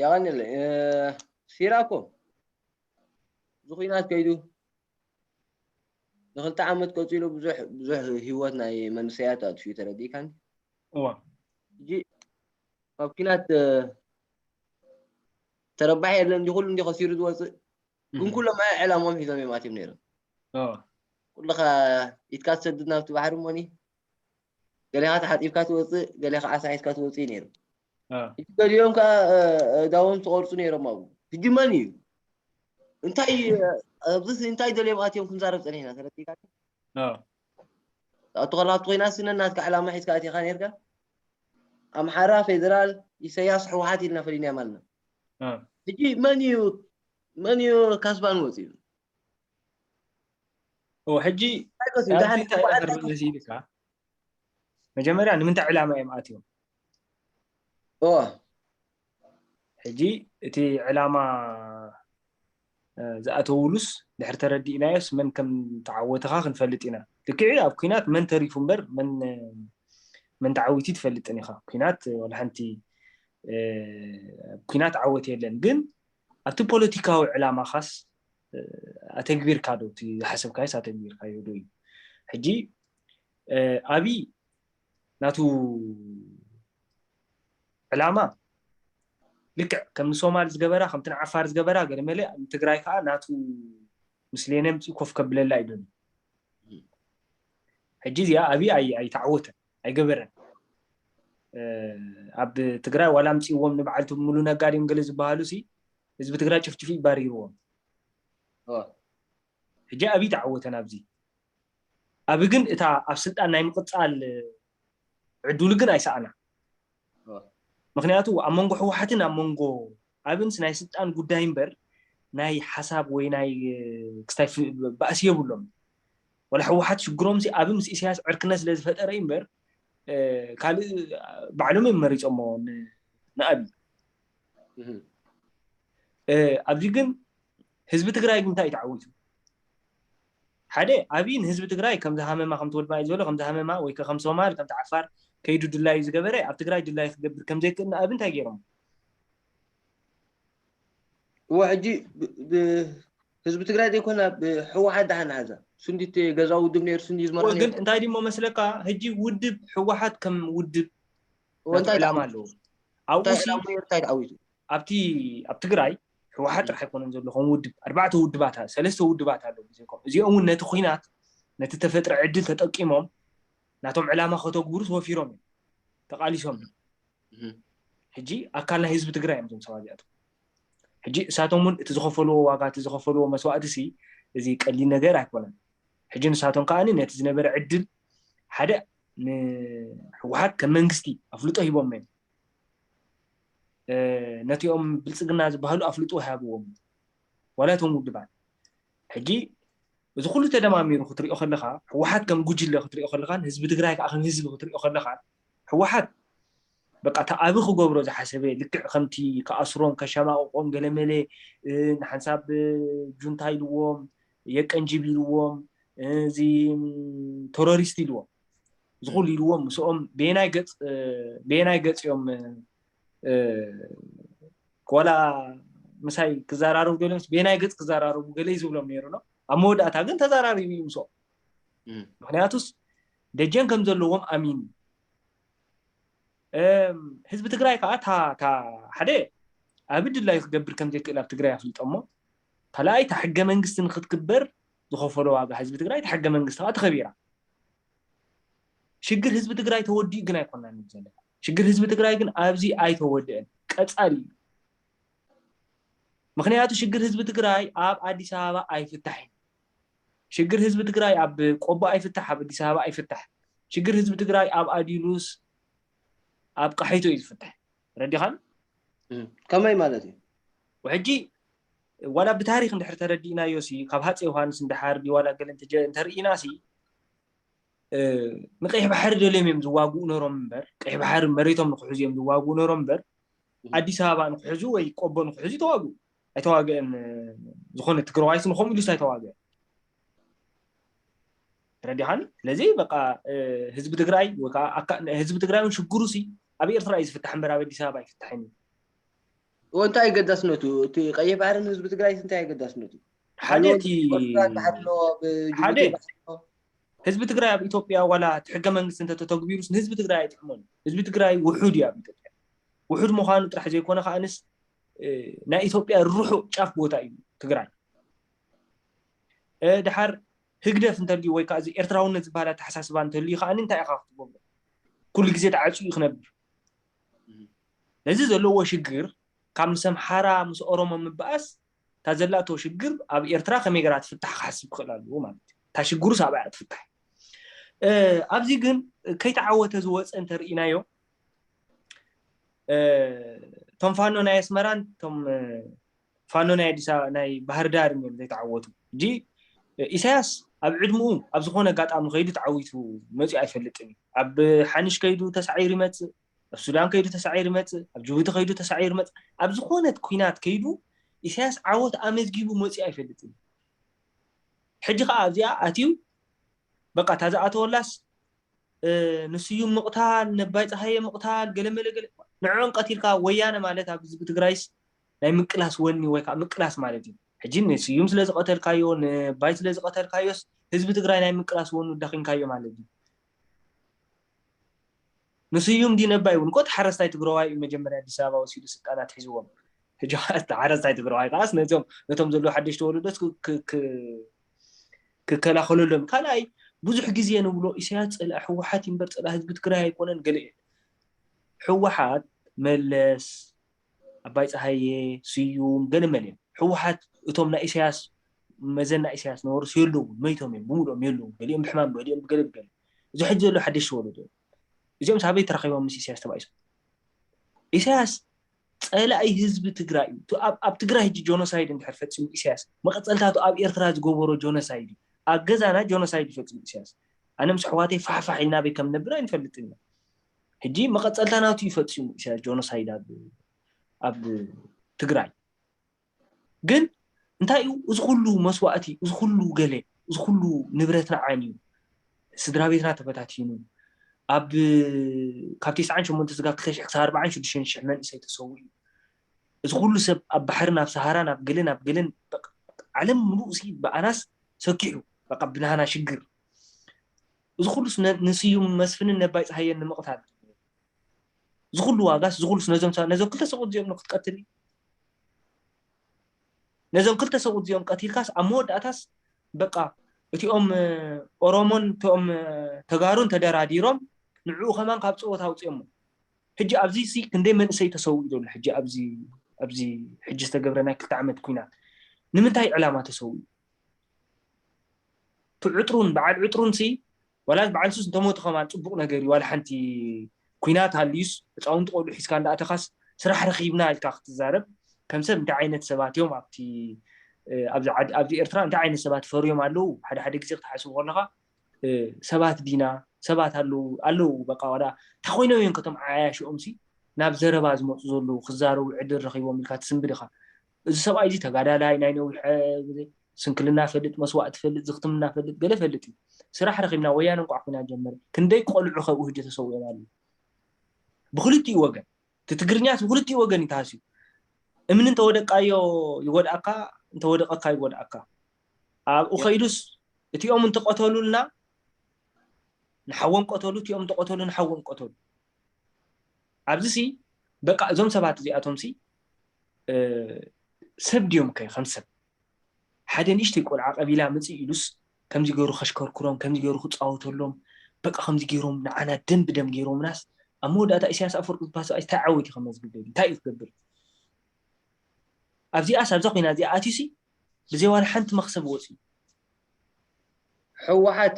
የቐንየለይ ሲራኮ እዚ ኩናት ከይዱ ንክልተ ዓመት ቀፂሉ ብዙሕ ብዙሕ ህይወት ናይ መንእሰያት ኣጥፊኡ ተረዲእካኒ እዋ ሕጂ ካብ ኩናት ተረባሒ የለን እንዲ ኩሉ እንዲ ከሲሩ ዝወፅእ። ግን ኩሎም ኣያ ዕላሞም ሒዞም እዮም ኣትዮም ነይሮም። ኩልኻ ኢትካ ትሰድድ ናብቲ ባሕሪ እሞኒ፣ ገሌኻ ተሓጢብካ ትወፅእ፣ ገሌኻ ዓሳ ሒዝካ ትወፅእ እዩ ነይሩ። ሕጂ ገሊኦም ከዓ ዳዎም ትቆርፁ ነይሮም ኣብኡ። ሕጂ መን እዩ እንታይ ኣብዚ እንታይ ደልዮም ኣትዮም ክንዛረብ ፀኒሕና? ተረዲካ ኣቱ ከላብቲ ኮይና ስነ ናትካ ዕላማ ሒዝካ ኣቲኻ ነርካ። ኣምሓራ ፌደራል፣ ኢሰያስ፣ ህወሓት ኢልና ፈሊና ማለት ነው። ሕጂ መን እዩ መን እዩ ካስባን ወፂኡ? ሕጂ መሲ ኢልካ መጀመርያ ንምንታይ ዕላማ እዮም ኣትዮም? ሕጂ እቲ ዕላማ ዝኣተውሉስ ድሕር ተረዲእናዮስ መን ከም ተዓወተኻ ክንፈልጥ ኢና። ልክዕ ኣብ ኩናት መን ተሪፉ እምበር መን ተዓዊቱ ትፈልጥን ኢኻ። ኩናት ወላ ሓንቲ ኩናት ዓወት የለን። ግን ኣብቲ ፖለቲካዊ ዕላማኻስ ኣተግቢርካ ዶ? እቲ ዝሓሰብካዮስ ኣተግቢርካዮ ዶ እዩ? ሕጂ ኣብይ ናቱ ዕላማ ልክዕ ከም ንሶማል ዝገበራ ከምቲ ንዓፋር ዝገበራ ገለመለ ንትግራይ ከዓ ናቱ ምስሌነ ምፅኡ ኮፍ ከብለላ ይደሊ። ሕጂ እዚኣ ኣብይ ኣይተዓወተን ኣይገበረን። ኣብ ትግራይ ዋላ ምፅእዎም ንበዓልቲ ሙሉ ነጋዴም ገለ ዝበሃሉ ሲ ህዝቢ ትግራይ ጭፍጭፍ ይባሪርዎም። ሕጂ ኣብይ ተዓወተን ኣብዚ ኣብ ግን እታ ኣብ ስልጣን ናይ ምቕፃል ዕዱሉ ግን ኣይሰኣና። ምክንያቱ ኣብ መንጎ ህወሓትን ኣብ መንጎ ኣብንስ ናይ ስልጣን ጉዳይ እምበር ናይ ሓሳብ ወይ ናይ ክስታይ ባእሲ የብሎም። ወላ ህወሓት ሽግሮም ሲ ኣብ ምስ ኢሳያስ ዕርክነት ስለ ዝፈጠረ እዩ እምበር ካልእ ባዕሎም እዮም መሪፆሞ ንኣብይ። ኣብዚ ግን ህዝቢ ትግራይ ግን እንታይ እዩ ተዓዊቱ? ሓደ ኣብይ ንህዝቢ ትግራይ ከምዚ ሃመማ ከምቲ ወድማ እዩ ዝበሎ ከምዚ ሃመማ ወይ ከም ሶማል ከምቲ ዓፋር ከይዱ ድላዩ ዝገበረ ኣብ ትግራይ ድላዩ ክገብር ከምዘይክእል ንኣብይ እንታይ ገይሮም? እዎ ሕጂ ህዝቢ ትግራይ ዘይኮነ ህወሓት ዳሓን ሓዛ። ሱንዲት ገዛ ውድብ ነይሩ ሱንዲ ዝመራ ግን እንታይ ድሞ መስለካ ሕጂ ውድብ ህወሓት ከም ውድብ ዕላማ ኣለዎ። ኣብኡ እንታይ ተዓዊቱ? ኣብቲ ኣብ ትግራይ ህወሓት ጥራሕ ኣይኮነን ዘሎ ከም ውድብ ኣርባዕተ ውድባት ሰለስተ ውድባት ኣለዉ። እዚኦም እውን ነቲ ኩናት ነቲ ተፈጥረ ዕድል ተጠቂሞም ናቶም ዕላማ ከተግብሩ ተወፊሮም እዮም ተቃሊሶም እዮም። ሕጂ ኣካል ናይ ህዝቢ ትግራይ እዮም እዞም ሰባት እዚኣቶም። ሕጂ እሳቶም እውን እቲ ዝኸፈልዎ ዋጋ እቲ ዝኸፈልዎ መስዋእቲ ሲ እዚ ቀሊል ነገር ኣይኮነን። ሕጂ ንሳቶም ከዓ ነቲ ዝነበረ ዕድል ሓደ ንህወሓት ከም መንግስቲ ኣፍልጦ ሂቦም እዮም። ነቲኦም ብልፅግና ዝበሃሉ ኣፍልጦ ሃብዎም ዋላ እቶም ውድባት። ሕጂ እዚ ኩሉ ተደማሚሩ ክትሪኦ ከለካ ህወሓት ከም ጉጅለ ክትሪኦ ከለካን ህዝቢ ትግራይ ከዓ ከም ህዝቢ ክትሪኦ ከለካን ህወሓት በቃ እቲ ኣብይ ክገብሮ ዝሓሰበ ልክዕ ከምቲ ክኣስሮም ከሸማቕቆም ገለመለ ንሓንሳብ ጁንታ ኢልዎም የቀንጅብ ኢልዎም እዚ ተሮሪስት ኢልዎም እዚ ኩሉ ኢልዎም ምስኦም በየናይ ገፅ በየናይ ገፅ እዮም ዋላ ምሳይ ክዘራረቡ ደልዮምስ በየናይ ገፅ ክዘራረቡ ገለ እዩ ዝብሎም ነይሩ ኣሎ። ኣብ መወዳእታ ግን ተዘራሪቡ እዩ ምስኦም። ምክንያቱስ ደጀን ከም ዘለዎም ኣሚን ህዝቢ ትግራይ ከዓ እታ ሓደ ኣብ ድላዩ ክገብር ከም ዘይክእል ኣብ ትግራይ ኣፍሊጦሞ ካልኣይ እታ ሕገ መንግስቲ ንክትግበር ዝኸፈሎ ዋጋ ህዝቢ ትግራይ እታ ሕገ መንግስቲ ከዓ ተኸቢራ። ሽግር ህዝቢ ትግራይ ተወዲኡ ግን ኣይኮናን ዘለና። ሽግር ህዝቢ ትግራይ ግን ኣብዚ ኣይተወደአን፣ ቀፃሊ እዩ። ምክንያቱ ሽግር ህዝቢ ትግራይ ኣብ ኣዲስ ኣበባ ኣይፍታሕን። ሽግር ህዝቢ ትግራይ ኣብ ቆቦ ኣይፍታሕ፣ ኣብ ኣዲስ ኣበባ ኣይፍታሕ። ሽግር ህዝቢ ትግራይ ኣብ ኣዲሉስ ኣብ ቃሒቶ እዩ ዝፍታሕ። ረዲኻን? ከመይ ማለት እዩ? ሕጂ ዋላ ብታሪክ እንድሕር ተረዲእናዮ ሲ ካብ ሃፀ ዮሃንስ እንድሓር ዋላ ገለ እንተርኢና ሲ ንቀይሕ ባሕሪ ደልዮም እዮም ዝዋግኡ ነሮም እምበር ቀይሕ ባሕሪ መሬቶም ንክሕዙ እዮም ዝዋግኡ ነሮም እምበር ኣዲስ ኣበባ ንክሕዙ ወይ ቆቦ ንክሕዙ ተዋግኡ ኣይተዋግአን። ዝኾነ ትግራዋይስ ንኸምኡ ኢሉስ ኣይተዋግአን። ረዲኻኒ ስለዚ በቃ ህዝቢ ትግራይ ህዝቢ ትግራይ እውን ሽግሩ ሲ ኣብ ኤርትራ እዩ ዝፍታሕ እምበር ኣብ ኣዲስ ኣበባ ኣይፍታሕን እዩ። እንታይ ገዳስነቱ እቲ ቀይሕ ባሕርን ህዝቢ ትግራይ እንታይ ገዳስነቱ? ሓደ እቲ ሓደ ህዝቢ ትግራይ ኣብ ኢትዮጵያ ዋላ እቲ ሕገ መንግስቲ እንተተተግቢሩስ ንህዝቢ ትግራይ ኣይጥዕሞን። ህዝቢ ትግራይ ውሑድ እዩ ኣብ ኢትዮጵያ። ውሑድ ምዃኑ ጥራሕ ዘይኮነ ከዓንስ ናይ ኢትዮጵያ ርሑቕ ጫፍ ቦታ እዩ ትግራይ። ድሓር ህግደፍ እንተልዩ ወይ ከዓ እዚ ኤርትራውነት ዝበሃል ኣተሓሳስባ እንተልዩ ከዓ እንታይ ኢኻ ክትገብሮ? ኩሉ ግዜ ተዓፅዩ ክነብር። ነዚ ዘለዎ ሽግር ካብ ምስ ኣምሓራ ምስ ኦሮሞ ምበኣስ እታ ዘላቶ ሽግር ኣብ ኤርትራ ከመይ ገራ ትፍታሕ ክሓስብ ክኽእል ኣለዎ ማለት እዩ። እታ ሽግሩስ ኣብኣ ትፍታሕ። ኣብዚ ግን ከይተዓወተ ዝወፀ እንተርኢናዮ እቶም ፋኖ ናይ ኣስመራን እቶም ፋኖ ናይ ኣዲስ ኣበባ ናይ ባህር ዳር እዮም ዘይተዓወቱ። ሕጂ ኢሳያስ ኣብ ዕድምኡ ኣብ ዝኾነ ኣጋጣሚ ከይዱ ተዓዊቱ መፂኡ ኣይፈልጥን እዩ። ኣብ ሓንሽ ከይዱ ተሳዒሩ ይመፅእ፣ ኣብ ሱዳን ከይዱ ተሳዒሩ ይመፅእ፣ ኣብ ጅቡቲ ከይዱ ተሳዒሩ ይመፅእ። ኣብ ዝኾነት ኩናት ከይዱ ኢሳያስ ዓወት ኣመዝጊቡ መፂኡ ኣይፈልጥን እዩ። ሕጂ ከዓ ኣብዚኣ ኣትዩ በቃ እታ ዝኣተወላስ ንስዩም ምቕታል፣ ነባይ ፀሃየ ምቕታል፣ ገለመለ ገለ ንዕኦም ቀቲልካ ወያነ ማለት ኣብ ህዝቢ ትግራይስ ናይ ምቅላስ ወኒ ወይ ከዓ ምቅላስ ማለት እዩ። ሕጂ ንስዩም ስለ ዝቐተልካዮ፣ ነባይ ስለ ዝቐተልካዮስ ህዝቢ ትግራይ ናይ ምቅላስ ወኑ ዳኺምካዮ ማለት እዩ። ንስዩም ዲ ነባይ እውን እኮ ሓረስታይ ትግራዋይ እዩ መጀመርያ ኣዲስ ኣበባ ወሲዱ ስልጣናት ሒዝዎም። ሕጂ ሓረስታይ ትግራዋይ ከዓስ ነቶም ነቶም ዘለዉ ሓደሽቲ ወለዶስ ክከላኸለሎም። ካልኣይ ብዙሕ ግዜ ንብሎ ኢሳያስ ፀላእ ህወሓት እምበር ፀላእ ህዝቢ ትግራይ ኣይኮነን ገለ እዩ። ህወሓት መለስ ኣባይ ፀሃየ ስዩም ገለ መለ እዮም። ህወሓት እቶም ናይ ኢሳያስ መዘና ኢሳያስ ነበሩስ የለውን፣ መይቶም እዮም፣ ብምሉኦም የለውን። ገሊኦም ብሕማም ገሊኦም ብገለ ብገለ። እዚ ሕጂ ዘሎ ሓደሽቲ ወለዶ እዚኦም ሳበይ ተራኺቦም ምስ ኢሳያስ ተባኢሶም? ኢሳያስ ፀላኢ ህዝቢ ትግራይ እዩ። ኣብ ትግራይ ሕጂ ጆኖሳይድ እንድሕር ፈፂሙ ኢሳያስ መቐፀልታቱ ኣብ ኤርትራ ዝገበሮ ጆኖሳይድ እዩ። ኣብ ገዛና ጆኖሳይድ ይፈፅሙ ኢሳያስ። ኣነ ምስ ኣሕዋተይ ፋሕፋሕ ኢልና በይ ከም ነብር ኣይንፈልጥን ኢና። ሕጂ መቐፀልታ ናቱ ይፈፂሙ ኢሳያስ ጆኖሳይድ ኣብ ትግራይ። ግን እንታይ እዩ እዚ ኩሉ መስዋእቲ፣ እዚ ኩሉ ገለ፣ እዚ ኩሉ ንብረትና ዓንዩ፣ ስድራ ቤትና ተበታቲኑ፣ ኣብ ካብ ተስዓን ሸሞንተ ስጋ ክልተ ሽሕ ክሳብ ኣርባዓን ሽዱሽተ ሽሕ መንእሰይ ተሰዊኡ። እዚ ኩሉ ሰብ ኣብ ባሕርን ኣብ ሰሃራን ኣብ ገለን ኣብ ገለን ዓለም ምሉእ ሲ ብኣናስ ሰኪሑ በቃ ብናህና ሽግር። እዚ ኩሉስ ንስዩም መስፍንን ነባይ ፀሃየን ንምቕታል እዚ ኩሉ ዋጋስ እዚ ኩሉስ ነዞም ነዞም ክልተ ሰብኡት እዚኦም ክትቀትል ነዞም ክልተ ሰብኡት እዚኦም ቀቲልካስ ኣብ መወዳእታስ በቃ እቲኦም ኦሮሞን እቲኦም ተጋሩን ተደራዲሮም ንዕኡ ከማን ካብ ፀወታ ኣውፅኦሞ። ሕጂ ኣብዚ ሲ ክንደይ መንእሰይ ተሰዊኡ ዘሎ ሕጂ ኣብዚ ኣብዚ ሕጂ ዝተገብረ ናይ ክልተ ዓመት ኩናት ንምንታይ ዕላማ ተሰዊኡ? ዕጥሩን በዓል ዕጥሩን ሲ ዋላ በዓል ሱስ እንተሞቱ ከማን ፅቡቕ ነገር እዩ። ዋላ ሓንቲ ኩናት ሃልዩስ ህፃውንቲ ቆልዑ ሒዝካ እንዳኣተኻስ ስራሕ ረኺብና ኢልካ ክትዛረብ ከም ሰብ እንታይ ዓይነት ሰባት እዮም ኣብቲ ኣብዚ ኤርትራ እንታይ ዓይነት ሰባት ፈርዮም ኣለዉ? ሓደ ሓደ ግዜ ክትሓስቡ ከለኻ ሰባት ዲና ሰባት ኣለዉ ኣለዉ በቃ ዋላ እንታይ ኮይኖም እዮም ከቶም ዓያሽኦም ሲ ናብ ዘረባ ዝመፁ ዘለዉ ክዛረቡ ዕድል ረኺቦም ኢልካ ትስንብድ ኢኻ። እዚ ሰብኣይ እዚ ተጋዳላይ ናይ ነዊሕ ስንክልና ፈልጥ መስዋእቲ ፈልጥ ዝኽትምና ፈልጥ ገለ ፈልጥ እዩ። ስራሕ ረኺብና ወያነ እንቋዕ ኩና ጀመረ ክንደይ ቆልዑ ከብኡ ህጂ ተሰዊኦም ኣለዉ። ብክልቲኡ ወገን እቲ ትግርኛስ ብክልቲኡ ወገን እዩ ተሃስዩ። እምኒ እንተወደቃዮ ይጎድኣካ፣ እንተወደቀካ ይጎድኣካ። ኣብኡ ከይዱስ እቲኦም እንተቀተሉልና ንሓዎም ቀተሉ፣ እቲኦም እንተቀተሉ ንሓዎም ቀተሉ። ኣብዚ ሲ በቃ እዞም ሰባት እዚኣቶም ሲ ሰብ ድዮም ከ ከም ሰብ ሓደ ንእሽተይ ቆልዓ ቀቢላ ምፅእ ኢሉስ ከምዚ ገይሩ ከሽከርክሮም ከምዚ ገይሩ ክፃወተሎም በቃ ከምዚ ገይሮም ንዓና ደም ብደም ገይሮምናስ ኣብ መወዳእታ ኢሳያስ ኣፈወርቂ ዝበሃል ሰብኣይ እንታይ ዓወት እዩ ከመዝግብ ደልዩ እንታይ እዩ ክገብር ኣብዚኣስ ኣብዛ ኮይና እዚኣ ኣትዩሲ ብዘይ ዋላ ሓንቲ መክሰብ ወፂኡ ህወሓት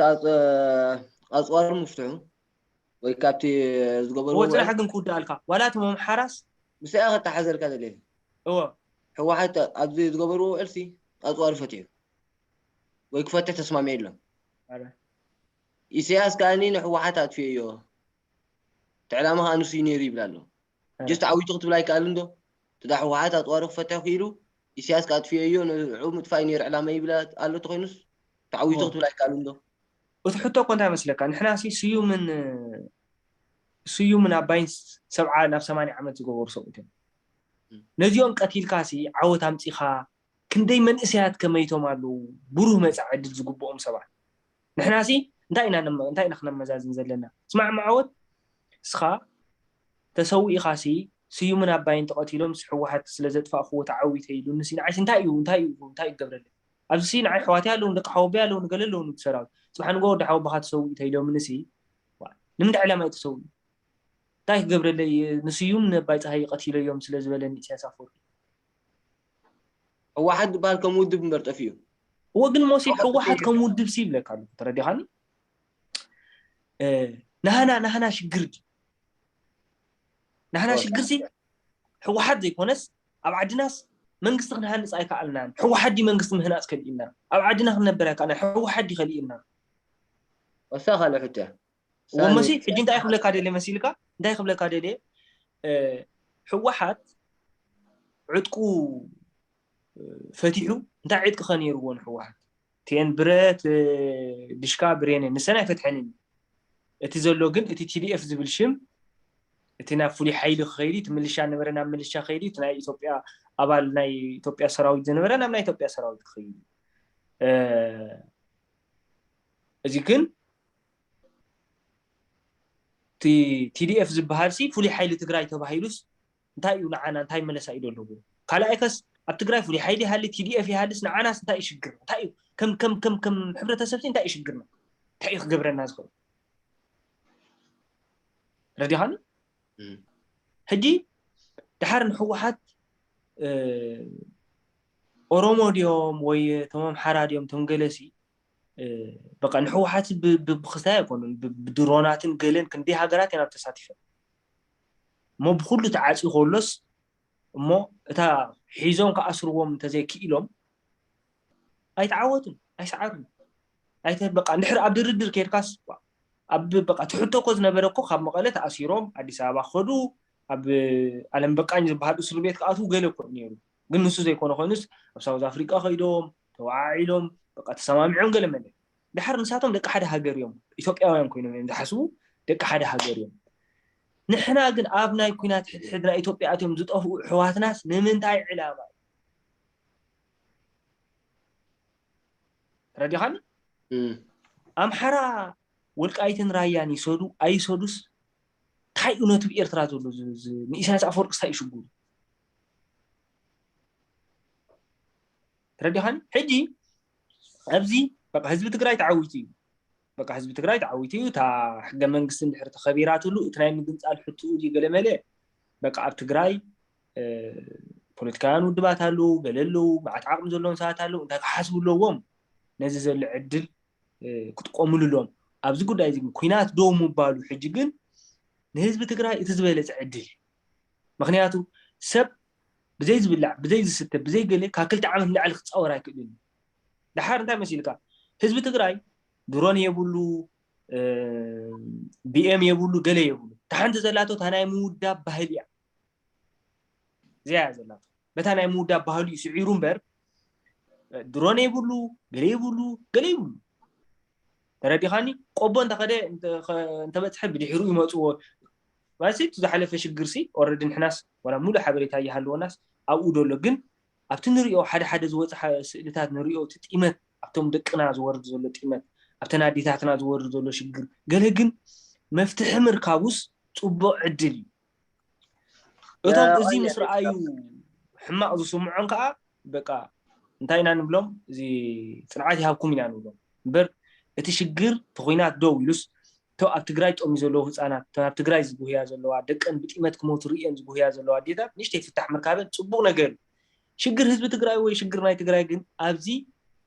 ኣፅዋሩ ምፍትሑ ወይ ካብቲ ዝገበርዎ ወፅናሕ ግን ክውዳእልካ ዋላ እቶም ኣምሓራስ ምስኣ ከተሓዘልካ ደልየ እዎ ህወሓት ኣብዚ ዝገበርዎ ውዕልሲ ኣፅዋሩ ፈትሑ ወይ ክፈትሕ ተስማሚዑ ኣሎ ኢሳያስ ከኣኒ ንህወሓት ኣጥፊኦዮ እቲ ዕላማ ከዓ ንሱ እዩ ነይሩ ይብል ኣሎ ጀስት ዓዊቱ ክትብል ኣይከኣልን ዶ ትዳ ህወሓት ኣፅዋሩ ክፈትሕ ክኢሉ ኢሳያስ ከኣጥፊኦዮ ንዕኡ ምጥፋእ ነይሩ ዕላማ ይብል ኣሎ ተኮይኑስ ተዓዊቱ ክትብል ኣይከኣልን ዶ እቲ ሕቶ እኮ እንታይ መስለካ ንሕና ሲ ስዩምን ስዩምን ኣባይን ሰብዓ ናብ ሰማንያ ዓመት ዝገበሩ ሰብኡት እዮም ነዚኦም ቀቲልካ ሲ ዓወት ኣምፂኻ ክንደይ መንእሰያት ከመይቶም ኣለዉ ብሩህ መፃ ዕድል ዝግብኦም ሰባት ንሕና ሲ እንታይ ኢና እንታይ ኢና ክነመዛዝን ዘለና ስማዕ መዓወት እስኻ ተሰዊእኻ ሲ ስዩምን ኣባይን ተቐቲሎም ህወሓት ስለ ዘጥፋእክዎ ተዓዊተ ኢሉ ንሲ ንዓይሲ እንታይ እዩ እንታይ እዩ እንታይ ይገብረለይ ኣብዚ ንዓይ ኣሕዋተይ ኣለዉ ደቂ ሓወቦይ ኣለዉ ገለ ኣለዉ ሰራዊት ፅባሕ ንጎ ወዲ ሓወቦኻ ትሰውእ ተኢሎም ንሲ ንምንታይ ዕላማ እዩ ተሰውኡ እንታይ ክገብረለይ ንስዩም ነባይ ፀሃይ ቀቲለዮም ስለ ዝበለኒ ኢሳያስ ኣፈወርቂ ህወሓት ዝበሃል ከም ውድብ እምበር ጠፊኡ እወ ግን ሞሲ ህወሓት ከም ውድብ ሲ ይብለካ ኣለኩ ተረዲኻኒ ናህና ናህና ሽግር ናህና ሽግር ሲ ህወሓት ዘይኮነስ ኣብ ዓድናስ መንግስቲ ክንሃንፅ ኣይከኣልናን ህወሓት ዲ መንግስቲ ምህናፅ ከሊእና ኣብ ዓድና ክንነበር ኣይከኣልና ህወሓት ዲ ከሊእና ወሳ ካልእ ሕቶ ወመሲ ሕጂ እንታይ ክብለካ ደልየ መሲልካ እንታይ ክብለካ ደልየ ህወሓት ዕጥቁ ፈቲሑ እንታይ ዕጥቂ ከ ነይርዎ ንህወሓት ቴን ብረት ድሽካ ብሬነ ንሰን ኣይፈትሐንን እቲ ዘሎ ግን እቲ ቲዲኤፍ ዝብል ሽም እቲ ናብ ፍሉይ ሓይሊ ክኸይድ እቲ ምልሻ ነበረ ናብ ምልሻ ከይድ እቲ ናይ ኢትዮጵያ ኣባል ናይ ኢትዮጵያ ሰራዊት ዝነበረ ናብ ናይ ኢትዮጵያ ሰራዊት ክኸይድ እዚ ግን ቲዲኤፍ ዝበሃል ሲ ፍሉይ ሓይሊ ትግራይ ተባሂሉስ እንታይ እዩ ንዓና እንታይ መለሳ እዩ ኣለዎ ካልኣይ ከስ ኣብ ትግራይ ፍሉይ ሓይሊ ይሃሊ ቲዲኤፍ ይሃልስ ንዓናስ እንታይ ይሽግር እንታይ እዩ ከም ከም ከም ከም ሕብረተሰብ እንታይ ይሽግርና እንታይ እዩ ክገብረና ዝኽእል ረዲኻኒ ሕጂ ድሓር ንህወሓት ኦሮሞ ድዮም ወይ ቶም ኣምሓራ ድዮም ቶም ገለሲ በቃ ንህወሓት ብክስታይ ኣይኮኑን ብድሮናትን ገለን ክንደይ ሃገራት ኢና ተሳቲፈን እሞ ብኩሉ ተዓፂ ከሎስ እሞ እታ ሒዞም ክኣስርዎም እንተዘይክኢሎም ኣይተዓወቱን ኣይሰዓሩን ኣይተ በቃ እንድሕር ኣብ ድርድር ከይድካስ ኣብ በቃ ትሕቶ እኮ ዝነበረ እኮ ካብ መቐለ ተኣሲሮም ኣዲስ ኣበባ ክኸዱ ኣብ ኣለም በቃኝ ዝበሃል እስር ቤት ክኣትዉ ገለ እኮ ነይሩ ግን ንሱ ዘይኮነ ኮይኑስ ኣብ ሳውዝ ኣፍሪቃ ከይዶም ተወዓዒሎም በቃ ተሰማሚዖም ገለ መለ ድሓር ንሳቶም ደቂ ሓደ ሃገር እዮም ኢትዮጵያውያን ኮይኖም እዮም ዝሓስቡ ደቂ ሓደ ሃገር እዮም ንሕና ግን ኣብ ናይ ኩናት ሕድሕድ ናይ ኢትዮጵያ ኣትዮም ዝጠፍኡ ኣሕዋትናስ ንምንታይ ዕላማ እዩ ተረዲኻኒ ኣምሓራ ወልቃይትን ራያን ይሰዱ ኣይሰዱስ እንታይ እዩ ነቲ ብኤርትራ ዘሎ ንኢሳያስ ኣፈወርቂ እንታይ እዩ ሽግሩ ተረዲኻኒ ሕጂ ኣብዚ በቃ ህዝቢ ትግራይ ተዓዊቱ እዩ በቃ ህዝቢ ትግራይ ተዓዊቱ እዩ እታ ሕገ መንግስቲ እንድሕር ተኸቢራትሉ እቲ ናይ ምግንፃል ሕትኡ ድዩ ገለ መለ በቃ ኣብ ትግራይ ፖለቲካውያን ውድባት ኣለዉ ገለ ኣለዉ መዓት ዓቕሚ ዘለዎም ሰባት ኣለዉ እንታይ ክሓስቡ ኣለዎም ነዚ ዘሎ ዕድል ክጥቀምሉ ኣለዎም ኣብዚ ጉዳይ እዚ ግን ኩናት ደው ምባሉ ሕጂ ግን ንህዝቢ ትግራይ እቲ ዝበለፀ ዕድል እዩ ምክንያቱ ሰብ ብዘይ ዝብላዕ ብዘይ ዝስተ ብዘይ ገለ ካብ ክልተ ዓመት ንላዕሊ ክፃወር ኣይክእልን እዩ ድሓር እንታይ መሲልካ ህዝቢ ትግራይ ድሮን የብሉ ቢኤም የብሉ ገለ የብሉ እታ ሓንቲ ዘላቶ እታ ናይ ምውዳብ ባህሊ እያ እዚኣ እያ ዘላቶ በታ ናይ ምውዳብ ባህሊ እዩ ስዒሩ እምበር ድሮን የብሉ ገለ የብሉ ገለ የብሉ ተረዲኻኒ ቆቦ እንተኸደ እንተበፅሐ ብድሕሩ ይመፅዎ ማለት እቲ ዝሓለፈ ሽግር ሲ ኦረዲ ንሕናስ ዋላ ሙሉእ ሓበሬታ ይሃልወናስ ኣብኡ ደሎ ግን ኣብቲ ንሪኦ ሓደ ሓደ ዝወፀ ስእልታት ንሪኦ እቲ ጢመት ኣብቶም ደቅና ዝወርድ ዘሎ ጢመት ኣብተን ኣዴታትና ዝወርድ ዘሎ ሽግር ገለ ግን መፍትሒ ምርካቡስ ፅቡቕ ዕድል እዩ እቶም እዚ ምስ ረኣዩ ሕማቕ ዝስምዖም ከዓ በቃ እንታይ ኢና ንብሎም እዚ ፅንዓት ይሃብኩም ኢና ንብሎም እምበር እቲ ሽግር ተኮይናት ደው ኢሉስ እቶ ኣብ ትግራይ ጠሚ ዘለዉ ህፃናት እቶ ኣብ ትግራይ ዝጉህያ ዘለዋ ደቀን ብጢመት ክሞቱ ርእየን ዝጉህያ ዘለዋ ኣዴታት ንሽተይ ፍታሕ ምርካበን ፅቡቅ ነገር እዩ ሽግር ህዝቢ ትግራይ ወይ ሽግር ናይ ትግራይ ግን ኣብዚ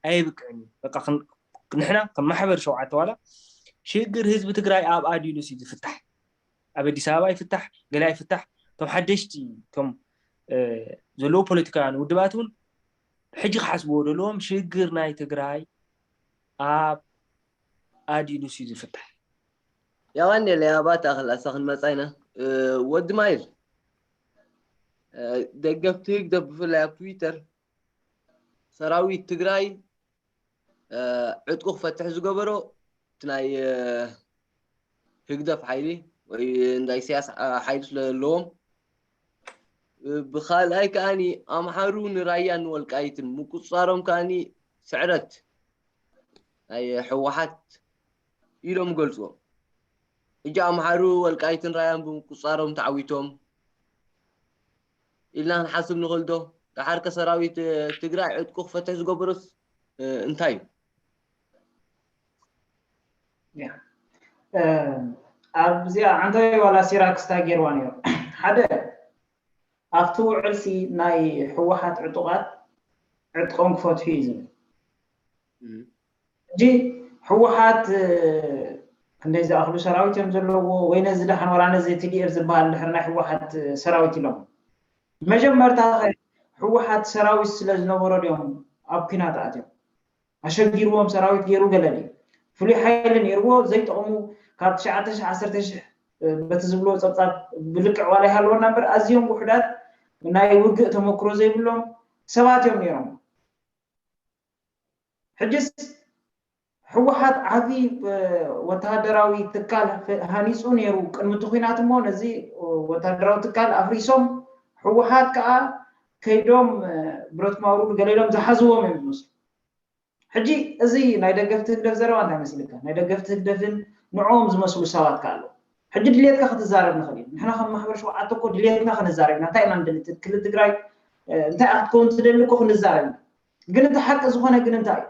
ኣየብቅዕን እዩ በቃ ንሕና ከም ማሕበር ሸውዓተ ዋላ ሽግር ህዝቢ ትግራይ ኣብ ኣዲሉስ እዩ ዝፍታሕ ኣብ ኣዲስ ኣበባ ይፍታሕ ገላ ይፍታሕ እቶም ሓደሽቲ እቶም ዘለዉ ፖለቲካውያን ውድባት እውን ሕጂ ክሓስብዎ ዘለዎም ሽግር ናይ ትግራይ ኣብ ኣዲሉስ እዩ ዝፍታሕ ያዋን የለ ያባት ኣኽል ኣሳ ክንመጻ ኢና ወዲ ማይል ደገፍቲ ህግደፍ ብፍላይ ኣብ ትዊተር ሰራዊት ትግራይ ዕጥቁ ክፈትሕ ዝገበሮ እቲ ናይ ህግደፍ ሓይሊ ወይ እንዳ ኢሳያስ ሓይሊ ስለ ዘለዎም ብካልኣይ ከዓኒ ኣምሓሩ ንራያን ንወልቃይትን ምቁፅፃሮም ከዓኒ ስዕረት ናይ ህወሓት ኢሎም ገልፅዎ ሕጂ ኣምሓሩ ወልቃይትን ራያን ብምቁፅፃሮም ተዓዊቶም ኢልና ክንሓስብ ንኽእል ዶ? ደሓርከ ሰራዊት ትግራይ ዕጥቁ ክፈትሕ ዝገብሮስ እንታይ እዩ? ኣብዚኣ ዓንታዊ ዋላ ሲራክስ እንታይ ገይርዋ ነይሩ? ሓደ ኣብቲ ውዕልሲ ናይ ህወሓት ዕጡቓት ዕጥቆም ክፈትሑ እዩ ዝብል። ሕጂ ህወሓት ክንደይ ዝኣኽሉ ሰራዊት እዮም ዘለዎ ወይ ነዚ ደሓን ዋላ ነዚ ቲ ዲ ኤፍ ዝበሃል ድሕሪ ናይ ህወሓት ሰራዊት ኢሎም መጀመርታ ህወሓት ሰራዊት ስለ ዝነበሮ ድዮም ኣብ ኲናት ኣትዮም? ኣሸጊርዎም ሰራዊት ገይሩ ገለ ድዩ? ፍሉይ ሓይሊ ነይርዎ ዘይጠቕሙ ካብ ትሽዓተ ሺሕ ዓሰርተ ሺሕ በቲ ዝብልዎ ፀብፃብ ብልክዕ ዋላ ይሃልወና እምበር ኣዝዮም ውሑዳት ናይ ውግእ ተመክሮ ዘይብሎም ሰባት እዮም ነይሮም። ሕጅስ ህወሓት ዓብዪ ወታደራዊ ትካል ሃኒፁ ነይሩ ቅድሚ እቲ ኲናት እሞ ነዚ ወታደራዊ ትካል ኣፍሪሶም ህወሓት ከዓ ከይዶም ብረት ማውሩድ ገለ ኢሎም ዝሓዝዎም እዮም ዝመስሉ። ሕጂ እዚ ናይ ደገፍቲ ህግደፍ ዘረባ እንታይ መሲልካ? ናይ ደገፍቲ ህግደፍን ንዕኦም ዝመስሉ ሰባት ከ ኣለዉ። ሕጂ ድሌትካ ክትዛረብ ንኽእል ኢና። ንሕና ከም ማሕበር ሸውዓተ እኮ ድሌትና ክንዛረብ ኢና። እንታይ ኢና ንደሊ? ክልል ትግራይ እንታይ ክትከውን ትደሊ እኮ ክንዛረብ ኢና። ግን እቲ ሓቂ ዝኾነ ግን እንታይ እዩ?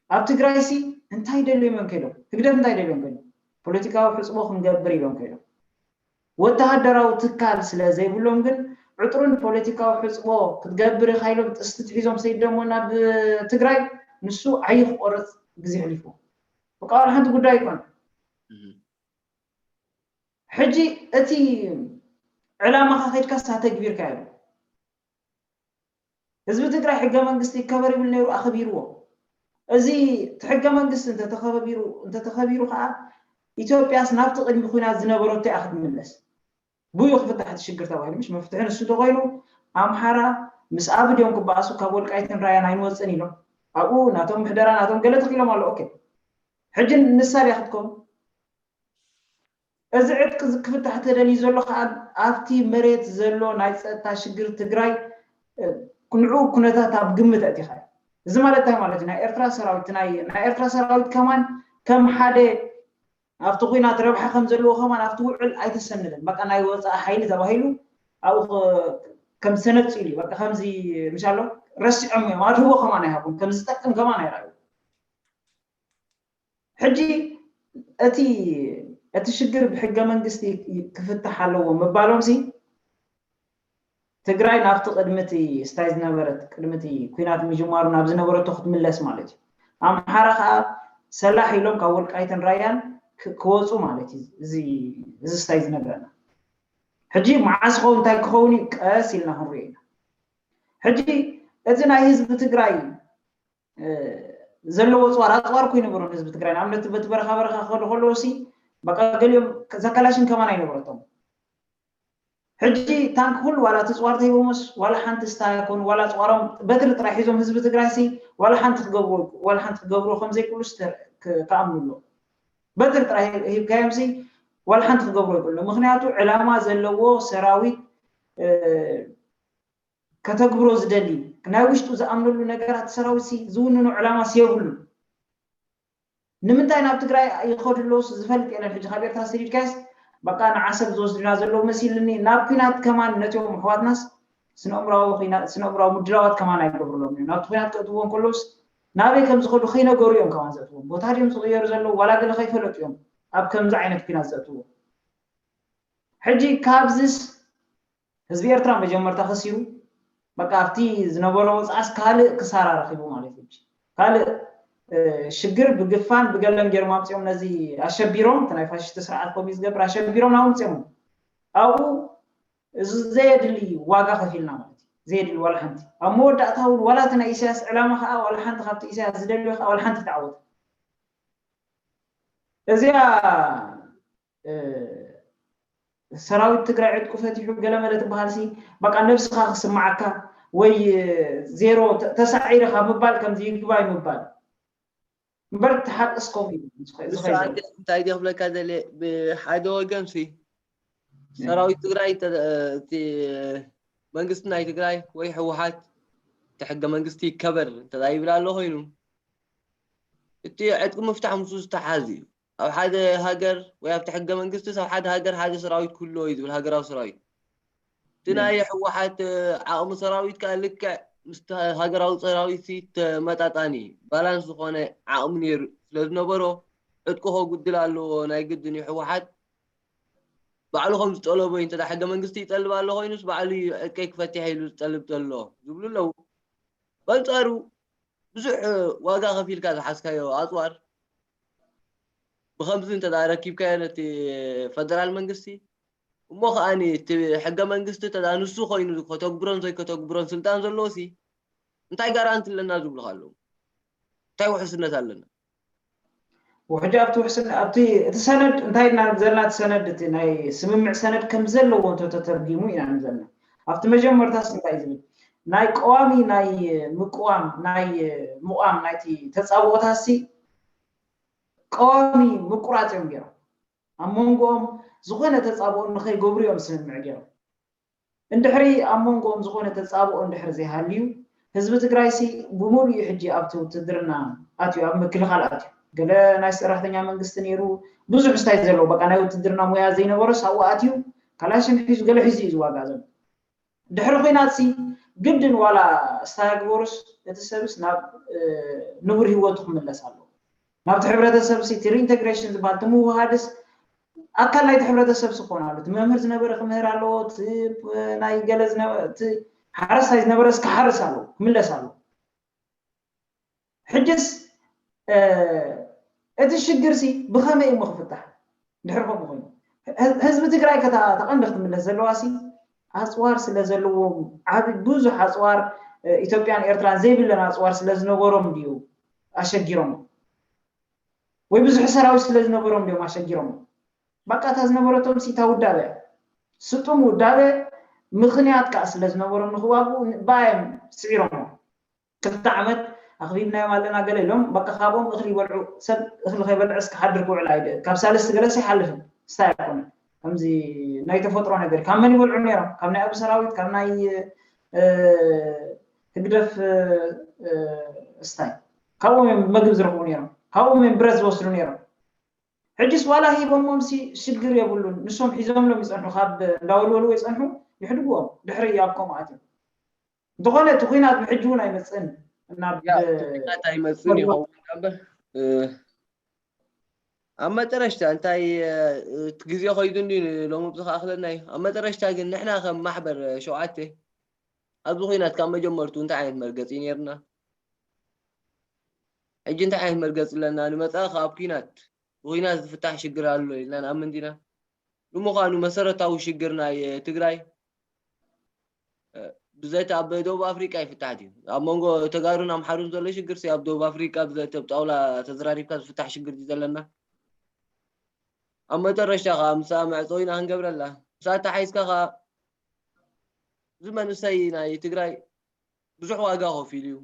ኣብ ትግራይ ሲ እንታይ ደልዮም እዮም ከይዶም? ህግደፍ እንታይ ደልዮም ከይዶም? ፖለቲካዊ ሕፅቦ ክንገብር ኢሎም ከይዶም። ወተሃደራዊ ትካል ስለ ዘይብሎም ግን ዕጥሩን ፖለቲካዊ ሕፅቦ ክትገብር ኢኻ ኢሎም ጥስቲ ትሒዞም ሰይደሞ ናብ ትግራይ ንሱ ዓይ ክቆርፅ ግዜ ሕሊፉ። በቃ ዋላ ሓንቲ ጉዳይ ኣይኮነ። ሕጂ እቲ ዕላማኻ ከይድካ ሳተግቢርካ እዮም። ህዝቢ ትግራይ ሕገ መንግስቲ ይከበር ይብል ነይሩ ኣኸቢርዎ። እዚ እቲ ሕገ መንግስቲ እንተተኸቢሩ እንተተኸቢሩ ከዓ ኢትዮጵያስ ናብቲ ቅድሚ ኩናት ዝነበረቶ እያ ክትምለስ። ብኡ ክፍታሕ እቲ ሽግር ተባሂሉ ምሽ መፍትሒ ንሱ እንተኮይኑ ኣምሓራ ምስ ኣብ ድዮም ክበኣሱ ካብ ወልቃይትን ራያን ኣይንወፅን ኢሎም ኣብኡ ናቶም ምሕደራ ናቶም ገለ ተኪሎም ኣሎ። ኦኬ ሕጂ ንሳ ድያ ክትከውን እዚ ዕጥቂ ክፍታሕ ተደልዩ ዘሎ ከዓ ኣብቲ መሬት ዘሎ ናይ ፀጥታ ሽግር ትግራይ ንዑ ኩነታት ኣብ ግምት ኣእቲኻ እዩ። እዚ ማለት እንታይ ማለት እዩ? ናይ ኤርትራ ሰራዊት ናይ ናይ ኤርትራ ሰራዊት ከማን ከም ሓደ ኣብቲ ኩናት ረብሓ ከም ዘለዎ ከማን ኣብቲ ውዕል ኣይተሰነደን። በቃ ናይ ወፃኢ ሓይሊ ተባሂሉ ኣብኡ ከም ሰነድ ስኢሉ እዩ። በቃ ከምዚ ምሻሎ ረሲዖም እዮም። ኣድህቦ ከማን ኣይሃቡን። ከም ዝጠቅም ከማን ኣይረኣዩ። ሕጂ እቲ እቲ ሽግር ብሕገ መንግስቲ ክፍታሕ ኣለዎ ምባሎም ሲ ትግራይ ናብቲ ቅድሚ እቲ ስታይ ዝነበረት ቅድሚ እቲ ኩናት ምጅማሩ ናብ ዝነበረቶ ክትምለስ ማለት እዩ። ኣምሓራ ከዓ ሰላሕ ኢሎም ካብ ወልቃይትን ራያን ክወፁ ማለት እዩ። እዚ ስታይ ዝነግረና ሕጂ መዓስ ክኸውን እንታይ ክኸውን እዩ ቀስ ኢልና ክንሪኦ ኢና። ሕጂ እቲ ናይ ህዝቢ ትግራይ ዘለዎ ፅዋር ኣፅዋር እኮ ይነበሮን ህዝቢ ትግራይ ንኣብነት በቲ በረኻ በረኻ ክኸዱ ከለዉ ሲ በቃ ገሊኦም ዘካላሽን ከማን ኣይነበረቶም። ሕጂ ታንክ ኩሉ ዋላ እቲ ፅዋር ተሂቦሞስ ዋላ ሓንቲ ስታይ ኣይኮኑ ዋላ ፅዋሮም በትሪ ጥራይ ሒዞም ህዝቢ ትግራይ ሲ ዋላ ሓንቲ ክገብሩ ዋላ ሓንቲ ክገብሩ ከምዘይክእሉ ክኣምኑ ኣሎ። በትሪ ጥራይ ሂብካዮም ሲ ዋላ ሓንቲ ክገብሩ ኣይክእሉ። ምክንያቱ ዕላማ ዘለዎ ሰራዊት ከተግብሮ ዝደሊ ናይ ውሽጡ ዝኣምነሉ ነገራት ሰራዊት ሲ ዝውንኖ ዕላማ ሲ የብሉን። ንምንታይ ናብ ትግራይ ይኸዱ ኣለውስ ዝፈልጥ የለን። ሕጂ ካብ ኤርትራ ሰዲድካስ በቃ ንዓሰብ ዝወስድና ዘለዉ መሲልኒ ናብ ኩናት ከማን ነቲኦም ኣሕዋትናስ ስነእምራዊ ስነእምራዊ ምድላዋት ከማን ኣይገብርሎም እዮም። ናብቲ ኩናት ከእትዎም ከለውስ ናበይ ከም ዝኸዱ ከይነገሩ እዮም ከማን ዘእትዎም። ቦታ ድዮም ዝቕየሩ ዘለዉ ዋላ ገለ ከይፈለጡ እዮም ኣብ ከምዚ ዓይነት ኩናት ዘእትዎም። ሕጂ ካብዚስ ህዝቢ ኤርትራ መጀመርታ ከሲሩ በቃ ኣብቲ ዝነበሮ ወፅዓስ ካልእ ክሳራ ረኪቡ ማለት እዩ። ካልእ ሽግር ብግፋን ብገለን ገይሮም ኣምፅኦም ነዚ ኣሸቢሮም እቲ ናይ ፋሽስቲ ስርዓት ከምኡ ዝገብር ኣሸቢሮም ናብ ኣምፅኦም ኣብኡ እዚ ዘየድሊ ዋጋ ከፊልና ማለት እዩ። ዘየድሊ ዋላ ሓንቲ ኣብ መወዳእታ እውን ዋላ እቲ ናይ ኢሳያስ ዕላማ ከዓ ዋላ ሓንቲ ካብቲ ኢሳያስ ዝደልዮ ከዓ ዋላ ሓንቲ ተዓወተ። እዚኣ ሰራዊት ትግራይ ዕጥቁ ፈቲሑ ገለመለ ትበሃል ሲ በቃ ነብስኻ ክስማዓካ ወይ ዜሮ ተሳዒረ ካብ ምባል ከምዚ ይግባይ ምባል እምበር እቲ ሓቂ እስከም እዩ። እንታይ ዲ ክብለካ ዘለ ብሓደ ወገን ሲ ሰራዊት ትግራይ እቲ መንግስቲ ናይ ትግራይ ወይ ህወሓት እቲ ሕገ መንግስቲ ይከበር እንተ ይብል ኣሎ ኮይኑ እቲ ዕጥቂ ምፍታሕ ምስ ዝተሓዝ እዩ። ኣብ ሓደ ሃገር ወይ ኣብቲ ሕገ መንግስቲ ኣብ ሓደ ሃገር ሓደ ሰራዊት ክህልዎ እዩ ዝብል ሃገራዊ ሰራዊት። እቲ ናይ ህወሓት ዓቕሚ ሰራዊት ከዓ ልክዕ ምስ ሃገራዊ ሰራዊት ተመጣጣኒ ባላንስ ዝኾነ ዓቕሚ ነይሩ ስለዝነበሮ ዕጥቁ ከጉድል ኣለዎ ናይ ግድን እዩ። ህወሓት ባዕሉ ከም ዝጠለቦ እዩ። እንተ ሕገ መንግስቲ ይጠልብ ኣሎ ኮይኑስ ባዕሉ እዩ ዕጥቀይ ክፈትሕ ኢሉ ዝጠልብ ዘሎ ዝብሉ ኣለዉ። በንጻሩ ብዙሕ ዋጋ ከፊልካ ዝሓዝካዮ ኣፅዋር ብከምዚ እንተ ረኪብካዮ ነቲ ፈደራል መንግስቲ እሞ ከዓኒ እቲ ሕገ መንግስቲ ተዳ ንሱ ኮይኑ ከተግብሮን ዘይከተግብሮን ስልጣን ዘለዎ ሲ እንታይ ጋራንቲ ኣለና ዝብሉካ ኣለዉ። እንታይ ውሕስነት ኣለና? ውሕጂ ኣብቲ ውሕስን ኣብቲ እቲ ሰነድ እንታይ ኢና ዘለና? እቲ ሰነድ እቲ ናይ ስምምዕ ሰነድ ከም ዘለዎ እንተተተርጊሙ ኢና ዘለና። ኣብቲ መጀመርታስ እንታይ ዝብል ናይ ቀዋሚ ናይ ምቅዋም ናይ ምቋም ናይቲ ተፃብኦታሲ ቀዋሚ ምቁራፅ እዮም ገይሮም። ኣብ መንጎኦም ዝኾነ ተፃብኦ ንኸይገብሩ እዮም ስምምዕ ገይሮም። እንድሕሪ ኣብ መንጎኦም ዝኾነ ተፃብኦ እንድሕሪ ዘይሃልዩ ህዝቢ ትግራይሲ ብምሉኡ ሕጂ ኣብቲ ውትድርና ኣትዩ ኣብ ምክልኻል ኣትዩ። ገለ ናይ ሰራሕተኛ መንግስቲ ነይሩ፣ ብዙሕ ስታይ ዘለዎ በቃ ናይ ውትድርና ሙያ ዘይነበሮስ ኣብኡ ኣትዩ ካላሽን ሒዙ ገለ ሒዙ እዩ ዝዋጋእ ዘሎ። ድሕሪ ኲናት ሲ ግድን ዋላ ስታይ ግበሩስ እቲ ሰብስ ናብ ንቡር ህይወቱ ክምለስ ኣለዎ። ናብቲ ሕብረተሰብ ሲ እቲ ሪኢንተግሬሽን ዝበሃል እቲ ምውሃድስ ኣካል ናይቲ ሕብረተሰብ ሲ ክኾን ኣሎ። እቲ መምህር ዝነበረ ክምህር ኣለዎ፣ እቲ ናይ ገለ እቲ ሓረስታይ ዝነበረ ስ ክሓርስ ኣለዎ፣ ክምለስ ኣለዎ። ሕጅስ እቲ ሽግር ሲ ብኸመይ እሞ ክፍታሕ? ድሕሪ ከምኡ ኮይኑ ህዝቢ ትግራይ ከታ ተቐንዲ ክትምለስ ዘለዋ ሲ ኣፅዋር ስለ ዘለዎም ዓብ ብዙሕ ኣፅዋር ኢትዮጵያን ኤርትራን ዘይብለን ኣፅዋር ስለ ዝነበሮም ድዩ ኣሸጊሮም ወይ ብዙሕ ሰራዊት ስለ ዝነበሮም ድዮም ኣሸጊሮም? በቃ እታ ዝነበረቶም ሲ እታ ውዳበ ስጡም ውዳበ ምኽንያት ከዓ ስለ ዝነበሮም ንክዋግኡ ብኣዮም ስዒሮሞ። ክልተ ዓመት ኣኽቢብናዮም ኣለና ገለ ኢሎም በቃ ካብኦም እኽሊ ይበልዑ። ሰብ እኽሊ ከይበልዐስ ክሓድር ክውዕል ኣይደል። ካብ ሳልስቲ ገለስ ኣይሓልፍን። ስታይ ኣይኮነን። ከምዚ ናይ ተፈጥሮ ነገር ካብ መን ይበልዑ ነይሮም? ካብ ናይ ኣቢ ሰራዊት ካብ ናይ ህግደፍ ስታይ ካብኦም እዮም መግብ ዝረኽቡ ነይሮም። ካብኦም እዮም ብረት ዝወስዱ ነይሮም። ሕጅስ ዋላ ሂቦሞም ሲ ሽግር የብሉን። ንሶም ሒዞምሎም ይፀንሑ፣ ካብ እንዳወልወልዎ ይፀንሑ፣ ይሕድግዎም። ድሕሪ ኣብ ከምኡ ኣትዮም እንተኾነ እቲ ኲናት ብሕጂ እውን ኣይመፅእን። ናብ ያ እቲ ኲናት ኣይመፅእን ይኸውን እምበር ኣብ መጠረሽታ እንታይ እቲ ግዜ ከይዱ እንዲ ሎሚ ብዝኸኣኽለና እዩ። ኣብ መጠረሽታ ግን ንሕና ከም ማሕበር ሸውዓተ ኣብዚ ኲናት ካብ መጀመርቱ እንታይ ዓይነት መርገፂ ነይርና? ሕጂ እንታይ ዓይነት መርገፂ ኣለና? ንመፃኢ ካብ ኲናት ብኲናት ዝፍታሕ ሽግር ኣሎ ኢልና ንኣምን ዲና? ንምዃኑ መሰረታዊ ሽግር ናይ ትግራይ ብዘተ ኣብ ደቡብ ኣፍሪቃ ይፍታሕ ድዩ? ኣብ መንጎ ተጋሩን ኣምሓሩን ዘሎ ሽግር ሲ ኣብ ደቡብ ኣፍሪቃ ብዘተ ብጣውላ ተዘራሪብካ ዝፍታሕ ሽግር ድዩ ዘለና? ኣብ መጠረሽታ ከዓ ምሳ መዕፀዊና ክንገብረላ ምሳ ተሓይዝካ ከዓ እዚ መንእሰይ ናይ ትግራይ ብዙሕ ዋጋ ከፊሉ እዩ።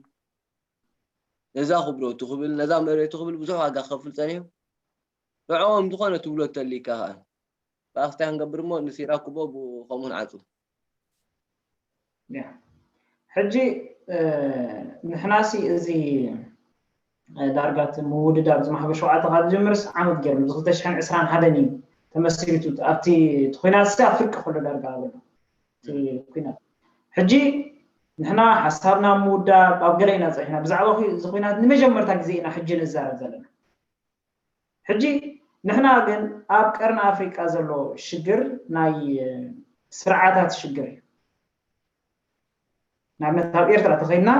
ነዛ ክብረቱ ክብል ነዛ መሬቱ ክብል ብዙሕ ዋጋ ክኸፍል ፀኒሑ። ንዕኦም ዝኾነ ትብሎ ተሊካ ከዓ ብኣኽስታይ ክንገብር እሞ ንሲራኩቦ ብኡ ከምኡ ንዓፁ። ሕጂ ንሕናሲ እዚ ዳርጋ እቲ ምውድዳር እዚ ማሕበር ሸውዓተ ካብ ዝጅምርስ ዓመት ገይሩ እዚ ክልተ ሽሕን ዕስራን ሓደን እዩ ተመስሪቱ። ኣብቲ እቲ ኲናት ሲ ኣብ ፍርቂ ከሎ ዳርጋ ኣበሎ እቲ ኲናት ሕጂ ንሕና ሓሳብና ምውዳብ ኣብ ገለ ኢና ፀኒሕና። ብዛዕባ እዚ ኲናት ንመጀመርታ ግዜ ኢና ሕጂ ንዛረብ ዘለና። ሕጂ ንሕና ግን ኣብ ቀርኒ ኣፍሪቃ ዘሎ ሽግር ናይ ስርዓታት ሽግር እዩ። ንኣብነት ኣብ ኤርትራ ተኸይድና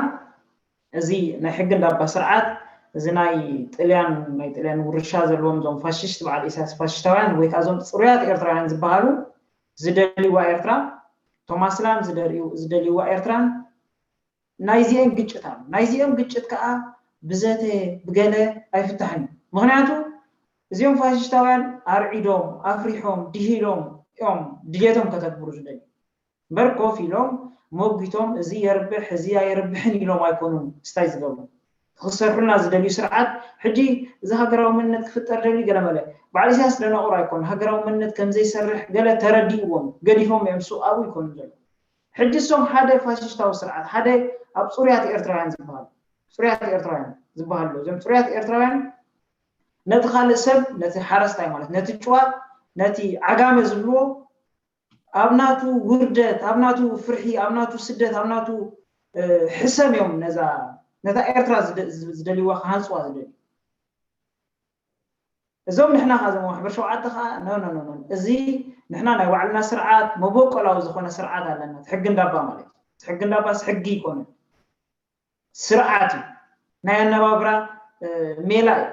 እዚ ናይ ሕጊ እንዳባ ስርዓት እዚ ናይ ጥልያን ናይ ጥልያን ውርሻ ዘለዎም እዞም ፋሽስት በዓል ኢሳያስ ፋሽስታውያን ወይ ከዓ እዞም ፅሩያት ኤርትራውያን ዝበሃሉ ዝደልይዋ ኤርትራ ቶማስ ላን ዝደልይዋ ኤርትራን ናይዚኦም ግጭት ኣሎ። ናይዚኦም ግጭት ከዓ ብዘተ ብገለ ኣይፍታሕን እዩ። ምክንያቱ እዚኦም ፋሽስታውያን ኣርዒዶም ኣፍሪሖም ድሂሎም እዮም ድሌቶም ከተግብሩ ዝደልዩ። እምበር ኮፍ ኢሎም ሞጊቶም እዚ የርብሕ እዚ ኣይርብሕን ኢሎም ኣይኮኑን ስታይ ዝገብሩ። ክሰርሑልና ዝደልዩ ስርዓት ሕጂ እዚ ሃገራዊ መንነት ክፍጠር ደልዩ ገለመለ በዓል ኢሳያስ ደናቑር ኣይኮኑ ሃገራዊ መንነት ከምዘይሰርሕ ገለ ተረዲእዎም ገዲፎም እዮም ሱኣቡ ይኮኑ ዘሎ። ሕጂ እሶም ሓደ ፋሽስታዊ ስርዓት ሓደ ኣብ ፅሩያት ኤርትራውያን ዝበሃሉ ፅሩያት ኤርትራውያን ዝበሃሉ እዞም ፅሩያት ኤርትራውያን ነቲ ካልእ ሰብ ነቲ ሓረስታይ ማለት ነቲ ጭዋ ነቲ ዓጋመ ዝብልዎ ኣብ ናቱ ውርደት፣ ኣብ ናቱ ፍርሒ፣ ኣብ ናቱ ስደት፣ ኣብ ናቱ ሕሰም እዮም ነዛ ነታ ኤርትራ ዝደልይዋ ክሃንፅዋ ዝደልዩ። እዞም ንሕና ከ እዞም ማሕበር ሸውዓተ ከዓ ኖ ኖ ኖ እዚ ንሕና ናይ ባዕልና ስርዓት፣ መበቆላዊ ዝኾነ ስርዓት ኣለና። ሕጊ እንዳባ ማለት እዩ። ሕጊ እንዳባስ ሕጊ ይኮነ፣ ስርዓት እዩ፣ ናይ ኣነባብራ ሜላ እዩ።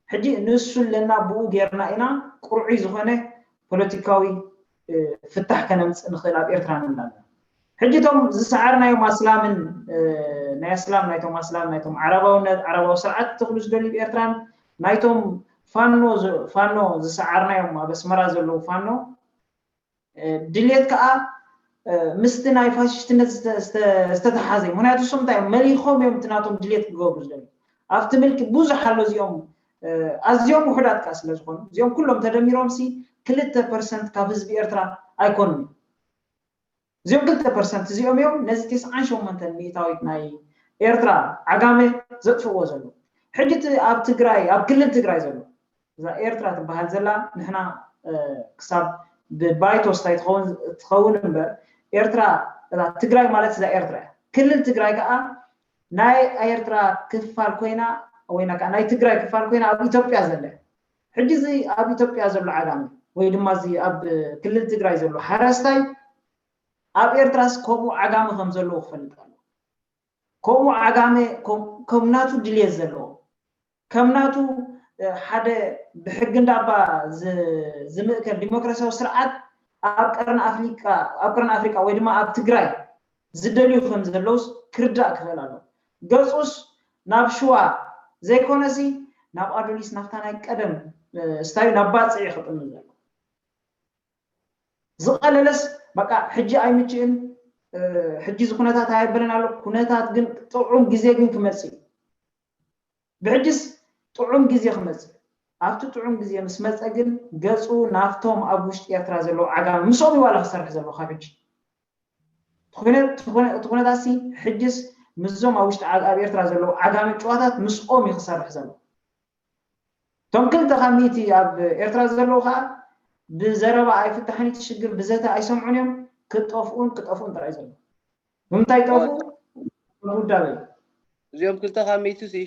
ሕጂ ንሱ ኣለና፣ ብኡ ጌርና ኢና ቅርዑይ ዝኾነ ፖለቲካዊ ፍታሕ ከነምፅእ ንኽእል ኣብ ኤርትራ ንብላና። ሕጂ እቶም ዝሰዓርናዮም ኣስላምን ናይ ኣስላም ናይቶም ኣስላም ናይቶም ዓረባውነት ዓረባዊ ስርዓት ተኽሉ ዝደልዩ ኤርትራን ናይቶም ፋኖ ፋኖ ዝሰዓርናዮም ኣብ ኣስመራ ዘለዉ ፋኖ ድሌት ከዓ ምስቲ ናይ ፋሽስትነት ዝተተሓዘ። ምክንያቱ እሶም እንታይ እዮም መሊኾም እዮም እቲ ናቶም ድሌት ክገብሩ ዝደልዩ። ኣብቲ ምልኪ ብዙሕ ኣሎ እዚኦም ኣዝዮም ውሑዳት ከዓ ስለዝኾኑ እዚኦም ኩሎም ተደሚሮም ሲ ክልተ ፐርሰንት ካብ ህዝቢ ኤርትራ ኣይኮኑን እዮም። እዚኦም ክልተ ፐርሰንት እዚኦም እዮም ነዚ ተስዓን ሸሞንተን ሚእታዊት ናይ ኤርትራ ዓጋመ ዘጥፍእዎ ዘለዉ። ሕጂ እቲ ኣብ ትግራይ ኣብ ክልል ትግራይ ዘሎ እዛ ኤርትራ ትበሃል ዘላ ንሕና ክሳብ ብባይቶ ስታይ ትኸውን እምበር ኤርትራ ትግራይ ማለት እዛ ኤርትራ እያ። ክልል ትግራይ ከዓ ናይ ኤርትራ ክፋል ኮይና ወይ ናይ ትግራይ ክፋል ኮይና ኣብ ኢትዮጵያ ዘለ ሕጂ እዚ ኣብ ኢትዮጵያ ዘሎ ዓጋመ ወይ ድማ እዚ ኣብ ክልል ትግራይ ዘሎ ሓረስታይ ኣብ ኤርትራስ ከምኡ ዓጋመ ከም ዘለዎ ክፈልጥ ኣሎ። ከምኡ ዓጋመ ከም ናቱ ድልየት ዘለዎ ከም ናቱ ሓደ ብሕጊ እንዳባ ዝምእከል ዲሞክራሲያዊ ስርዓት ኣብ ቀርኒ ኣፍሪቃ ኣብ ቀርኒ ኣፍሪቃ ወይ ድማ ኣብ ትግራይ ዝደልዩ ከም ዘለውስ ክርዳእ ክኽእል ኣሎ። ገፁስ ናብ ሽዋ ዘይኮነሲ ናብ ኣዶሊስ ናብታ ናይ ቀደም ስታዩ ናብ ባፅዕ ክጥምት ዘሎ። ዝቐለለስ በቃ ሕጂ ኣይምችእን፣ ሕጂ እዚ ኩነታት ኣየበለን ኣሎ። ኩነታት ግን ጥዑም ግዜ ግን ክመፅእ እዩ። ብሕጅስ ጥዑም ግዜ ክመፅእ፣ ኣብቲ ጥዑም ግዜ ምስ መፀ ግን ገፁ ናብቶም ኣብ ውሽጢ ኤርትራ ዘለዉ ዓጋመ ምስኦም ይዋላ ክሰርሕ ዘለዎ ካብ ሕጂ እቲ ኩነታትሲ ሕጅስ ምስዞም ኣብ ውሽጢ ኣብ ኤርትራ ዘለዉ ዓጋመ ጭዋታት ምስኦም እዩ ክሰርሕ ዘሎ። እቶም ክልተ ካብ ሚእቲ ኣብ ኤርትራ ዘለዉ ከዓ ብዘረባ ኣይፍታሕን እቲ ሽግር ብዘተ ኣይሰምዑን እዮም። ክጠፍኡን ክጠፍኡን ጥራይ ዘሎ ብምንታይ ጠፍኡ ውዳበ እዩ። እዚኦም ክልተ ካብ ሚእቲ ሲ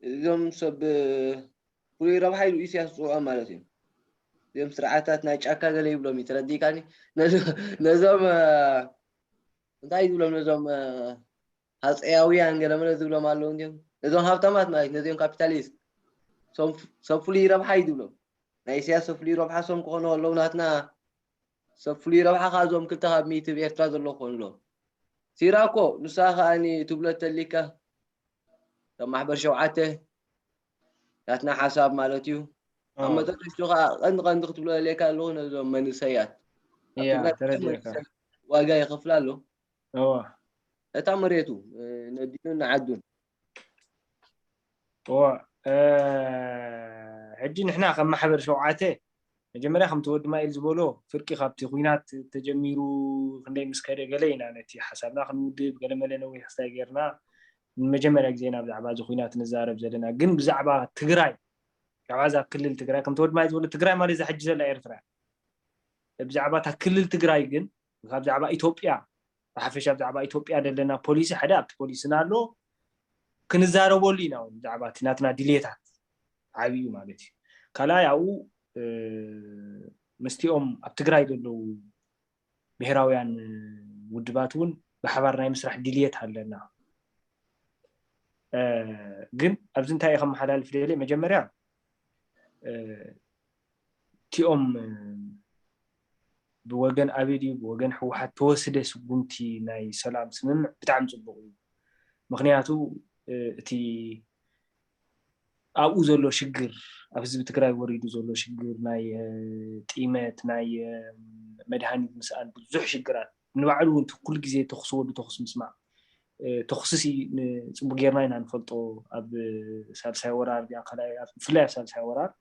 እዚኦም ሰብ ፍሉይ ረብሓ ኢሉ ኢሳያስ ዝፅውዖም ማለት እዩ። እዚኦም ስርዓታት ናይ ጫካ ገለ ይብሎም እዩ ተረዲእካኒ። ነዞም እንታይ ይብሎም ነዞም ሃፀያውያን ገለመለ ዝብሎም ኣለዉ እንዲም ነዞም ሃብታማት ማለት ነዚኦም ካፒታሊስት ሰብ ፍሉይ ረብሓ እዩ ዝብሎም ናይ ኢሳያስ ሰብ ፍሉይ ረብሓ ሶም ክኾኑ ከለዉ ናትና ሰብ ፍሉይ ረብሓ ከዓ እዞም ክልተ ካብ ሚእቲ ብ ኤርትራ ዘሎ ክኾኑ ኣለዉ ሲራ እኮ ንሳ ከዓ ትብሎ ተሊካ ካብ ማሕበር ሸውዓተ ናትና ሓሳብ ማለት እዩ ኣብ መጠረሽቱ ከዓ ቀንዲ ቀንዲ ክትብሎ ለካ ኣለዉ ነዞም መንእሰያት ዋጋ ይኸፍላ ኣሎ እታ መሬቱ ነዲኑን ንዓዱን እዋ ሕጂ ንሕና ከም ማሕበር ሸውዓተ መጀመርያ ከምቲ ወዲ ማኤል ዝበሎ ፍርቂ ካብቲ ኩናት ተጀሚሩ ክንደይ ምስ ከደ ገለ ኢና ነቲ ሓሳብና ክንውድብ ገለ መለ ነዊሕ ክስታይ ጌርና ንመጀመርያ ግዜና ብዛዕባ እዚ ኩናት ንዛረብ ዘለና ግን ብዛዕባ ትግራይ ብዛዕባ እዛ ክልል ትግራይ ከምቲ ወዲ ማኤል ዝበሎ ትግራይ ማለት እዛ ሕጂ ዘላ ኤርትራ ብዛዕባ እታ ክልል ትግራይ ግን ካብ ዛዕባ ኢትዮጵያ ብሓፈሻ ብዛዕባ ኢትዮጵያ ዘለና ፖሊሲ ሓደ ኣብቲ ፖሊስና ኣሎ ክንዛረበሉ ኢና እውን ብዛዕባ እቲ ናትና ድሌታት ዓብዩ ማለት እዩ ካልኣይ ኣብኡ ምስቲኦም ኣብ ትግራይ ዘለዉ ብሄራውያን ውድባት እውን ብሓባር ናይ ምስራሕ ድልየት ኣለና ግን ኣብዚ እንታይ ከመሓላልፍ ደለ መጀመርያ እቲኦም ብወገን ኣቤድ እዩ ብወገን ህወሓት ተወስደ ስጉምቲ ናይ ሰላም ስምምዕ ብጣዕሚ ፅቡቅ እዩ ምክንያቱ እቲ ኣብኡ ዘሎ ሽግር ኣብ ህዝቢ ትግራይ ወሪዱ ዘሎ ሽግር ናይ ጢመት ናይ መድሃኒት ምስኣን ብዙሕ ሽግራት ንባዕሉ እውን ኩሉ ግዜ ተኩስ ወዱ ተኩስ ምስማዕ ተኩስሲ ንፅቡቅ ጌርና ኢና ንፈልጦ ኣብ ሳልሳይ ወራር ብፍላይ ኣብ ሳልሳይ ወራር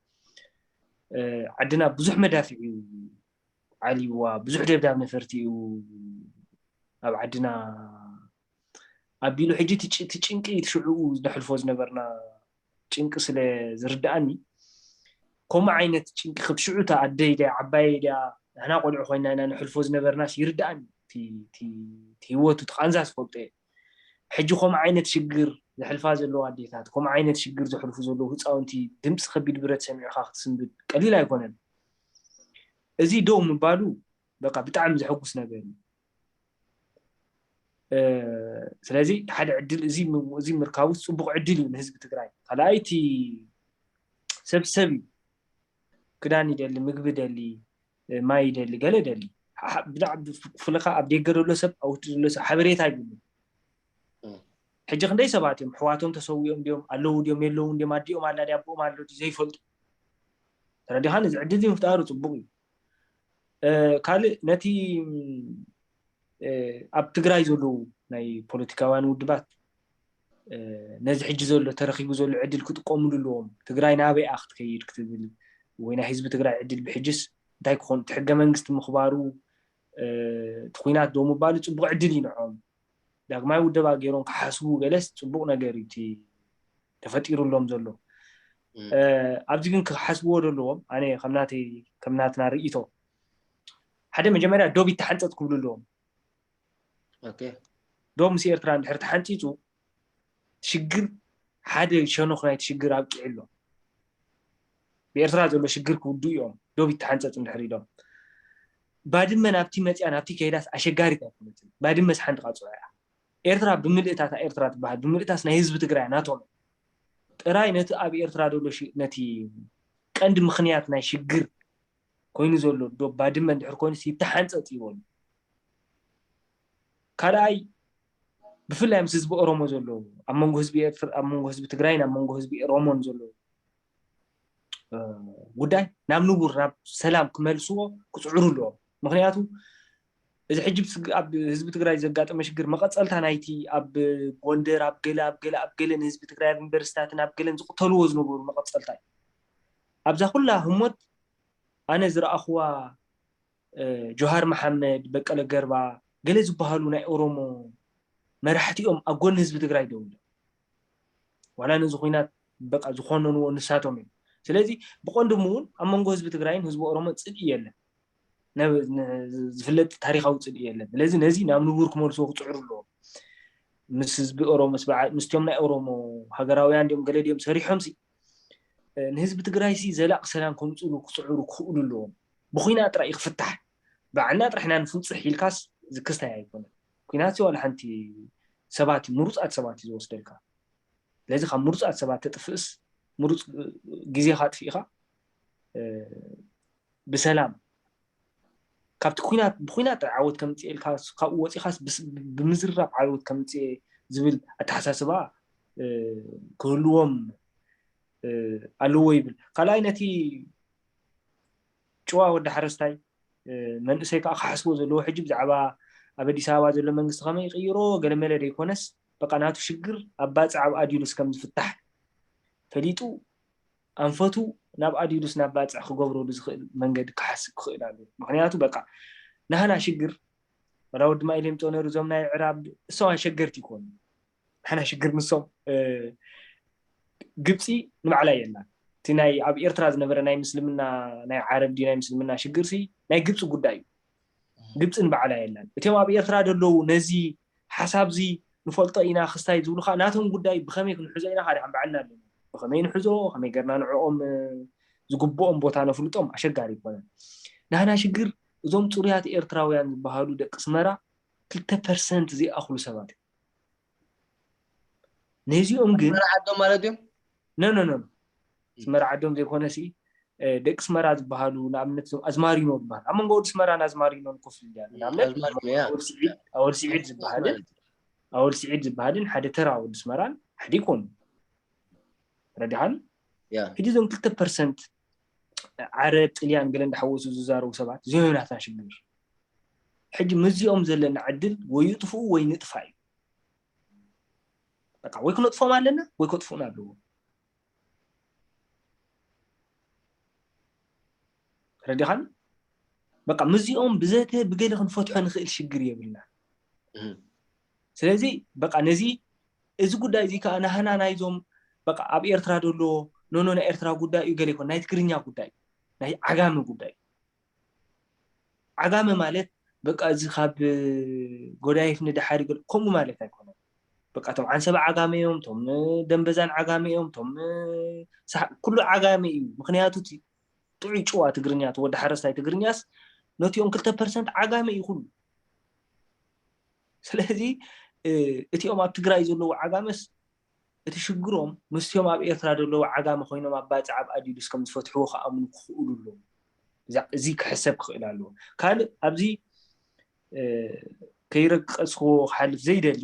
ዓድና ብዙሕ መዳፍዕ እዩ ዓሊዋ ብዙሕ ደብዳብ ነፈርቲ እዩ ኣብ ዓድና ኣቢሉ ሕጂ እቲ ጭንቂ እቲ ሽዕኡ ዝነሕልፎ ዝነበርና ጭንቂ ስለ ዝርድኣኒ ከምኡ ዓይነት ጭንቂ ክብ ሽዑ እታ ኣደይ ድያ ዓባየይ ድያ ንሕና ቆልዑ ኮይና ኢና ንሕልፎ ዝነበርናስ ይርዳእኒ። እቲ ህይወቱ ተቃንዛ ዝፈልጦ እየ። ሕጂ ከምኡ ዓይነት ሽግር ዘሕልፋ ዘለዋ ኣዴታት፣ ከምኡ ዓይነት ሽግር ዘሕልፉ ዘለዉ ህፃውንቲ፣ ድምፂ ከቢድ ብረት ሰሚዕካ ክትስንብድ ቀሊል ኣይኮነን። እዚ ደው ምባሉ በቃ ብጣዕሚ ዘሐጉስ ነገር እዩ። ስለዚ ሓደ ዕድል እዚ ምርካቡ ፅቡቅ ዕድል እዩ ንህዝቢ ትግራይ። ካልኣይቲ ሰብ ሰብ እዩ። ክዳን ይደሊ፣ ምግቢ ደሊ፣ ማይ ይደሊ፣ ገለ ደሊ። ብፍለካ ኣብ ደገ ዘሎ ሰብ ኣብ ውሽጢ ዘሎ ሰብ ሓበሬታ ይብሉ። ሕጂ ክንደይ ሰባት እዮም ኣሕዋቶም ተሰዊኦም ድዮም ኣለዉ ድዮም የለውን ድዮም ኣዲኦም ኣላ ድያ ኣቦኦም ኣሎ ዘይፈልጡ። ተረዲኻን? እዚ ዕድል ምፍጣሩ ፅቡቅ እዩ። ካልእ ነቲ ኣብ ትግራይ ዘለዉ ናይ ፖለቲካውያን ውድባት ነዚ ሕጂ ዘሎ ተረኪቡ ዘሎ ዕድል ክጥቀምሉ ኣለዎም። ትግራይ ናበይ እያ ክትከይድ ክትብል ወይ ናይ ህዝቢ ትግራይ ዕድል ብሕጅስ እንታይ ክኾን፣ እቲ ሕገ መንግስቲ ምኽባሩ፣ እቲ ኩናት ዶ ምባሉ ፅቡቅ ዕድል እዩ ንዖም። ዳግማይ ውደባ ገይሮም ክሓስቡ ገለስ ፅቡቅ ነገር እዩ እቲ ተፈጢሩሎም ዘሎ። ኣብዚ ግን ክሓስብዎ ዘለዎም ኣነ ከምናትና ርእይቶ ሓደ መጀመርያ ዶብ ይተሓንፀጥ ክብሉ ኣለዎም። ዶብ ምስ ኤርትራ እንድሕር ተሓንፂፁ ሽግር ሓደ ሸነኽ ናይቲ ሽግር ኣብቂዑ ኣሎ። ብኤርትራ ዘሎ ሽግር ክውዱ እዮም። ዶብ ይተሓንፀፅ እንድሕር ኢሎም ባድመ ናብቲ መፅያ ናብቲ ከይዳስ ኣሸጋሪት ኣይኮነትን። ባድመስ ሓንቲ ቃፅዖ እያ። ኤርትራ ብምልእታታ ኤርትራ ትበሃል ብምልእታስ ናይ ህዝቢ ትግራይ ናቶም ጥራይ ነቲ ኣብ ኤርትራ ዘሎ ነቲ ቀንዲ ምኽንያት ናይ ሽግር ኮይኑ ዘሎ ዶብ ባድመ እንድሕር ኮይኑስ ይተሓንፀፅ ይበሉ። ካልኣይ ብፍላይ ምስ ህዝቢ ኦሮሞ ዘሎ ኣብ መንጎ ህዝቢ ኤርትራ ኣብ መንጎ ህዝቢ ትግራይን ኣብ መንጎ ህዝቢ ኦሮሞን ዘሎ ጉዳይ ናብ ንቡር ናብ ሰላም ክመልስዎ ክፅዕሩ ኣለዎም። ምክንያቱ እዚ ሕጂ ኣብ ህዝቢ ትግራይ ዘጋጠመ ሽግር መቐፀልታ ናይቲ ኣብ ጎንደር ኣብ ገለ ኣብ ገለ ኣብ ገለ ንህዝቢ ትግራይ ኣብ ዩኒቨርሲታትን ኣብ ገለን ዝቅተልዎ ዝነበሩ መቐፀልታ እዩ። ኣብዛ ኩላ ህሞት ኣነ ዝረኣኽዋ ጆሃር መሓመድ፣ በቀለ ገርባ፣ ገለ ዝበሃሉ ናይ ኦሮሞ መራሕቲ እዮም ኣብ ጎኒ ህዝቢ ትግራይ ደው ኢሎም። ዋላ ነዚ ኩናት በቃ ዝኾነንዎ ንሳቶም እዮም። ስለዚ ብቐንድሙ እውን ኣብ መንጎ ህዝቢ ትግራይን ህዝቢ ኦሮሞን ፅልኢ የለን። ዝፍለጥ ታሪካዊ ፅልኢ የለን። ስለዚ ነዚ ናብ ንቡር ክመልስዎ ክፅዕሩ ኣለዎም። ምስ ህዝቢ ኦሮሞ ምስቲኦም ናይ ኦሮሞ ሃገራውያን ድዮም ገለ ድዮም ሰሪሖም ሲ ንህዝቢ ትግራይ ሲ ዘላቂ ሰላም ከምፅሉ ክፅዕሩ ክኽእሉ ኣለዎም። ብኩናት ጥራይ ክፍታሕ ብዓና ጥራሕ ኢና ንፍንፅሕ ኢልካስ ዝክስታይ ኣይኮነን። ኩናት ዋላ ሓንቲ ሰባት እዩ ምሩፃት ሰባት እዩ ዝወስደልካ። ስለዚ ካብ ምሩፃት ሰባት ተጥፍእስ ምሩፅ ግዜኻ ኣጥፊእኻ ብሰላም ካብቲ ኩናት ብኩናት ጥራይ ዓወት ከምፅእ ኢልካ ካብኡ ወፂኻስ ብምዝርራብ ዓወት ከምፅእ ዝብል ኣተሓሳስባ ክህልዎም ኣለዎ ይብል። ካልኣይ ነቲ ጭዋ ወዲ ሓረስታይ መንእሰይ ከዓ ክሓስቦ ዘለዎ ሕጂ ብዛዕባ ኣብ ኣዲስ ኣበባ ዘሎ መንግስቲ ከመይ ይቅይሮ ገለመለ ዘይኮነስ በቃ ናቱ ሽግር ኣብ ባፅዕ ኣብ ኣዲሉስ ከም ዝፍታሕ ፈሊጡ ኣንፈቱ ናብ ኣዲሉስ ናብ ባፅዕ ክገብረሉ ዝኽእል መንገዲ ክሓስብ ክኽእል ኣለዎ። ምክንያቱ በቃ ናህና ሽግር ወላ ወዲ ማይሌ ምፅኦ ነይሩ እዞም ናይ ዕራብ እሶም ኣሸገርቲ ይኮኑ። ንሕና ሽግር ንሶም ግብፂ ንባዕላ የላን። እቲ ናይ ኣብ ኤርትራ ዝነበረ ናይ ምስልምና ናይ ዓረብ ድዩ ናይ ምስልምና ሽግር ሲ ናይ ግብፂ ጉዳይ እዩ። ግብፂ ንባዕላ የላን። እቲኦም ኣብ ኤርትራ ዘለዉ ነዚ ሓሳብ ዚ ንፈልጦ ኢና ክስታይ ዝብሉ ከዓ ናቶም ጉዳይ ብከመይ ክንሕዞ ኢና ከዓ ድሓን ባዕልና ኣለና። ብከመይ ንሕዞ ከመይ ገርና ንዕኦም ዝግብኦም ቦታ ነፍልጦም ኣሸጋሪ ይኮነን። ናህና ሽግር እዞም ፅሩያት ኤርትራውያን ዝበሃሉ ደቂ ስመራ ክልተ ፐርሰንት ዘይኣኽሉ ሰባት እዮም። ነዚኦም ግን መራ ዓዶም ማለት እዮም። ኖ ኖ ኖ ስመራ ዓዶም ዘይኮነ ሲ ደቂ ስመራ ዝበሃሉ ንኣብነት እዞም ኣዝማሪኖ ዝበሃል ኣብ መንጎ ወዲ ስመራን ኣዝማሪኖን ኮፍ ኢሉ እያ። ንኣብነት ኣወል ስዒድ ዝበሃልን ኣወል ስዒድ ዝበሃልን ሓደ ተራ ወዲ ስመራን ሓደ ይኮኑ። ረዲኻን ሕጂ እዞም ክልተ ፐርሰንት ዓረብ ጥልያን ገለ እንዳሓወሱ ዝዛረቡ ሰባት እዚኦም ናትና ሽግር። ሕጂ ምስዚኦም ዘለና ዕድል ወይ ይጥፍኡ ወይ ንጥፋእ እዩ። በቃ ወይ ክነጥፎም ኣለና ወይ ከጥፍኡና ኣለዎ። ረዲኻን በቃ ምስዚኦም ብዘተ ብገለ ክንፈትሖ ንኽእል ሽግር የብልና። ስለዚ በቃ ነዚ እዚ ጉዳይ እዚ ከዓ ናህና ናይዞም በቃ ኣብ ኤርትራ ዘሎ ኖኖ ናይ ኤርትራ ጉዳይ እዩ ገለ ይኮን ናይ ትግርኛ ጉዳይ ናይ ዓጋሚ ጉዳይ ዓጋመ ማለት በቃ እዚ ካብ ጎዳይፍ ንደሓር ይገል ከምኡ ማለት ኣይኮነን። በቃ እቶም ዓንሰባ ዓጋመ እዮም፣ እቶም ደንበዛን ዓጋመ እዮም፣ እቶም ሳሕ- ኩሉ ዓጋመ እዩ። ምክንያቱ እቲ ጥዑይ ጭዋ ትግርኛ እቲ ወዲ ሓረስታይ ትግርኛስ ነቲኦም ክልተ ፐርሰንት ዓጋመ እዩ ኩሉ። ስለዚ እቲኦም ኣብ ትግራይ ዘለዉ ዓጋመስ እቲ ሽግሮም ምስቲኦም ኣብ ኤርትራ ዘለዉ ዓጋመ ኮይኖም ኣብ ባጽዕ ኣብ ኣዲሉስ ከም ዝፈትሕዎ ክኣምኑ ክኽእሉ ኣለዎም። እዚ ክሕሰብ ክኽእል ኣለዎ። ካልእ ኣብዚ ከይረቀስክዎ ክሓልፍ ዘይደሊ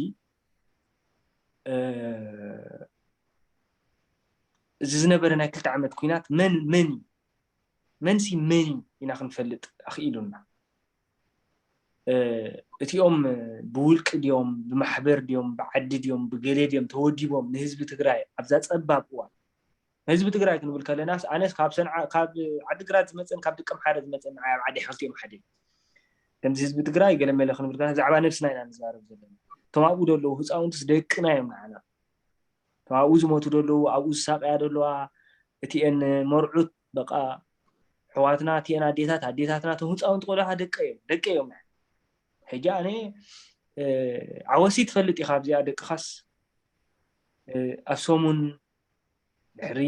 እዚ ዝነበረ ናይ ክልተ ዓመት ኩናት መን መን እዩ መንሲ መን እዩ ኢና ክንፈልጥ ኣኽኢሉና። እቲኦም ብውልቂ ድዮም ብማሕበር ድዮም ብዓዲ ድዮም ብገሌ ድዮም ተወዲቦም ንህዝቢ ትግራይ ኣብዛ ፀባብ እዋን ንህዝቢ ትግራይ ክንብል ከለናስ ኣነስ ካብ ሰንዓ ካብ ዓዲግራት ዝመፀን ካብ ደቀምሓረ ዝመፀን ንዓይ ኣብ ዓዲ ሓውቲኦም ሓደ ከምዚ ህዝቢ ትግራይ ገለመለ ክንብል ከለና ብዛዕባ ነብስና ኢና ንዛረብ ዘለና። እቶም ኣብኡ ዘለዉ ህፃውንትስ ደቅና እዮም ንዓና። እቶም ኣብኡ ዝሞቱ ዘለዉ ኣብኡ ዝሳቀያ ዘለዋ እቲኤን መርዑት በቃ ኣሕዋትና እቲኤን ኣዴታት ኣዴታትና እቶም ህፃውንቲ ቆልዑ ደቀ እዮም ደቀ እዮም። ሕጂ ኣነ ዓወሲ ትፈልጥ ኢኻ ኣብዚኣ ደቅኻስ ኣብ ሰሙን ድሕሪ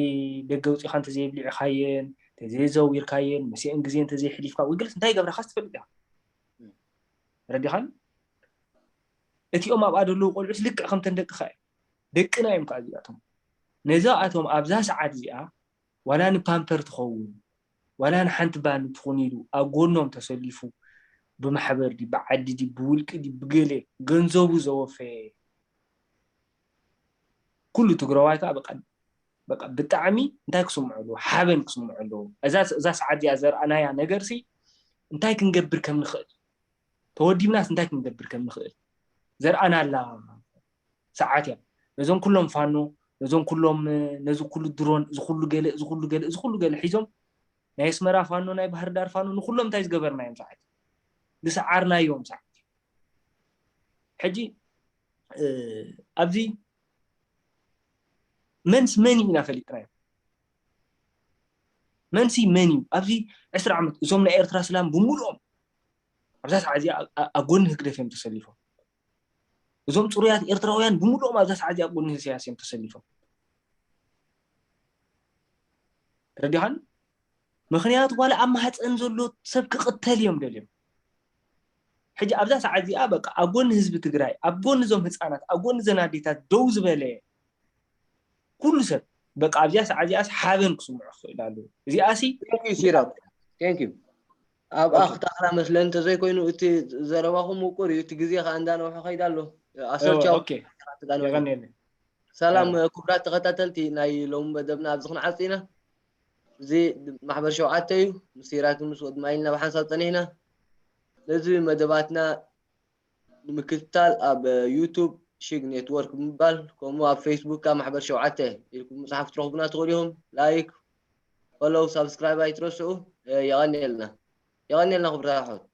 ደገ ውፂኻ እንተዘይብሊዕኻየን እንተዘይዘዊርካየን ምስአን ግዜ እንተዘይሕሊፍካ ወይ ገለስ እንታይ ገብረኻስ ትፈልጥ ኢኻ። ረዲኻን እቲኦም ኣብኣ ዘለዉ ቆልዑስ ልክዕ ከምተን ደቅኻ እዮም። ደቅና እዮም ከዓ እዚኣቶም። ነዚኣቶም ኣብዛ ሰዓት እዚኣ ዋላ ንፓምፐር ትኸውን ዋላ ንሓንቲ ባኒ ትኹን ኢሉ ኣብ ጎኖም ተሰሊፉ ብማሕበር ዲ ብዓዲ ዲ ብውልቂ ዲ ብገሌ ገንዘቡ ዘወፈየ ኩሉ ትግራዋይ ከዓ በቃ በቃ ብጣዕሚ እንታይ ክስምዖ ኣለዎ ሓበን ክስምዖ ኣለዎ። እዛ እዛ ሰዓት እዚኣ ዘርኣናያ ነገር ሲ እንታይ ክንገብር ከም ንኽእል ተወዲብናስ እንታይ ክንገብር ከም ንኽእል ዘርኣናላ ሰዓት እያ። ነዞም ኩሎም ፋኖ ነዞም ኩሎም ነዚ ኩሉ ድሮን እዚ ኩሉ ገለ እዚ ኩሉ ገለ እዚ ኩሉ ገለ ሒዞም ናይ ኣስመራ ፋኖ ናይ ባህር ዳር ፋኖ ንኩሎም እንታይ ዝገበርናዮም ሰዓት ዝሰዓርናዮም ሰዓት ሕጂ ኣብዚ መንስ መን ኢና ፈሊጥናዮ መንሲ መን እዩ ኣብዚ ዕስራ ዓመት እዞም ናይ ኤርትራ ስላም ብምሉኦም ኣብዛ ሰዓት እዚኣ ኣብ ጎኒ ህግደፍ እዮም ተሰሊፎም እዞም ፅሩያት ኤርትራውያን ብምሉኦም ኣብዛ ሰዓት እዚኣ ኣብ ጎኒ ህስያስ እዮም ተሰሊፎም ረዲኻን ምክንያቱ ዋላ ኣብ ማህፀን ዘሎ ሰብ ክቕተል እዮም ደልዮም ሕጂ ኣብዛ ሰዓት እዚኣ በቃ ኣብ ጎኒ ህዝቢ ትግራይ ኣብ ጎኒ እዞም ህፃናት ኣብ ጎኒ ዘን ኣዴታት ደው ዝበለ ኩሉ ሰብ በቃ ኣብዚኣ ሰዓት እዚኣስ ሓበን ክስምዖ ክኽእል ኣለዎ እዚኣሲ ሲራብ ቴንክ ዩ ኣብኣ ክተኽላ መስለ እንተዘይኮይኑ እቲ ዘረባኹም ውቁር እዩ እቲ ግዜ ከዓ እንዳነውሐ ከይዳ ኣሎ ኣሰርቻው የቐንየለይ ሰላም ክቡራት ተኸታተልቲ ናይ ሎሚ መደብና ኣብዚ ክንዓፂ ኢና እዚ ማሕበር ሸውዓተ እዩ ምስ ሲራክ ምስ ወድማይልና ብሓንሳብ ፀኒሕና ነዚ መደባትና ንምክትታል ኣብ ዩቱብ ሽግ ኔትወርክ ብምባል ከምኡ ኣብ ፌስቡክ ካብ ማሕበር ሸውዓተ ኢልኩም መፅሓፍ ትረኽቡና ትኽእሉ ኢኹም ላይክ ፈሎው ሳብስክራይብ ኣይትረስዑ የቐንየልና የቐንየልና ክብራት ኣሕዋት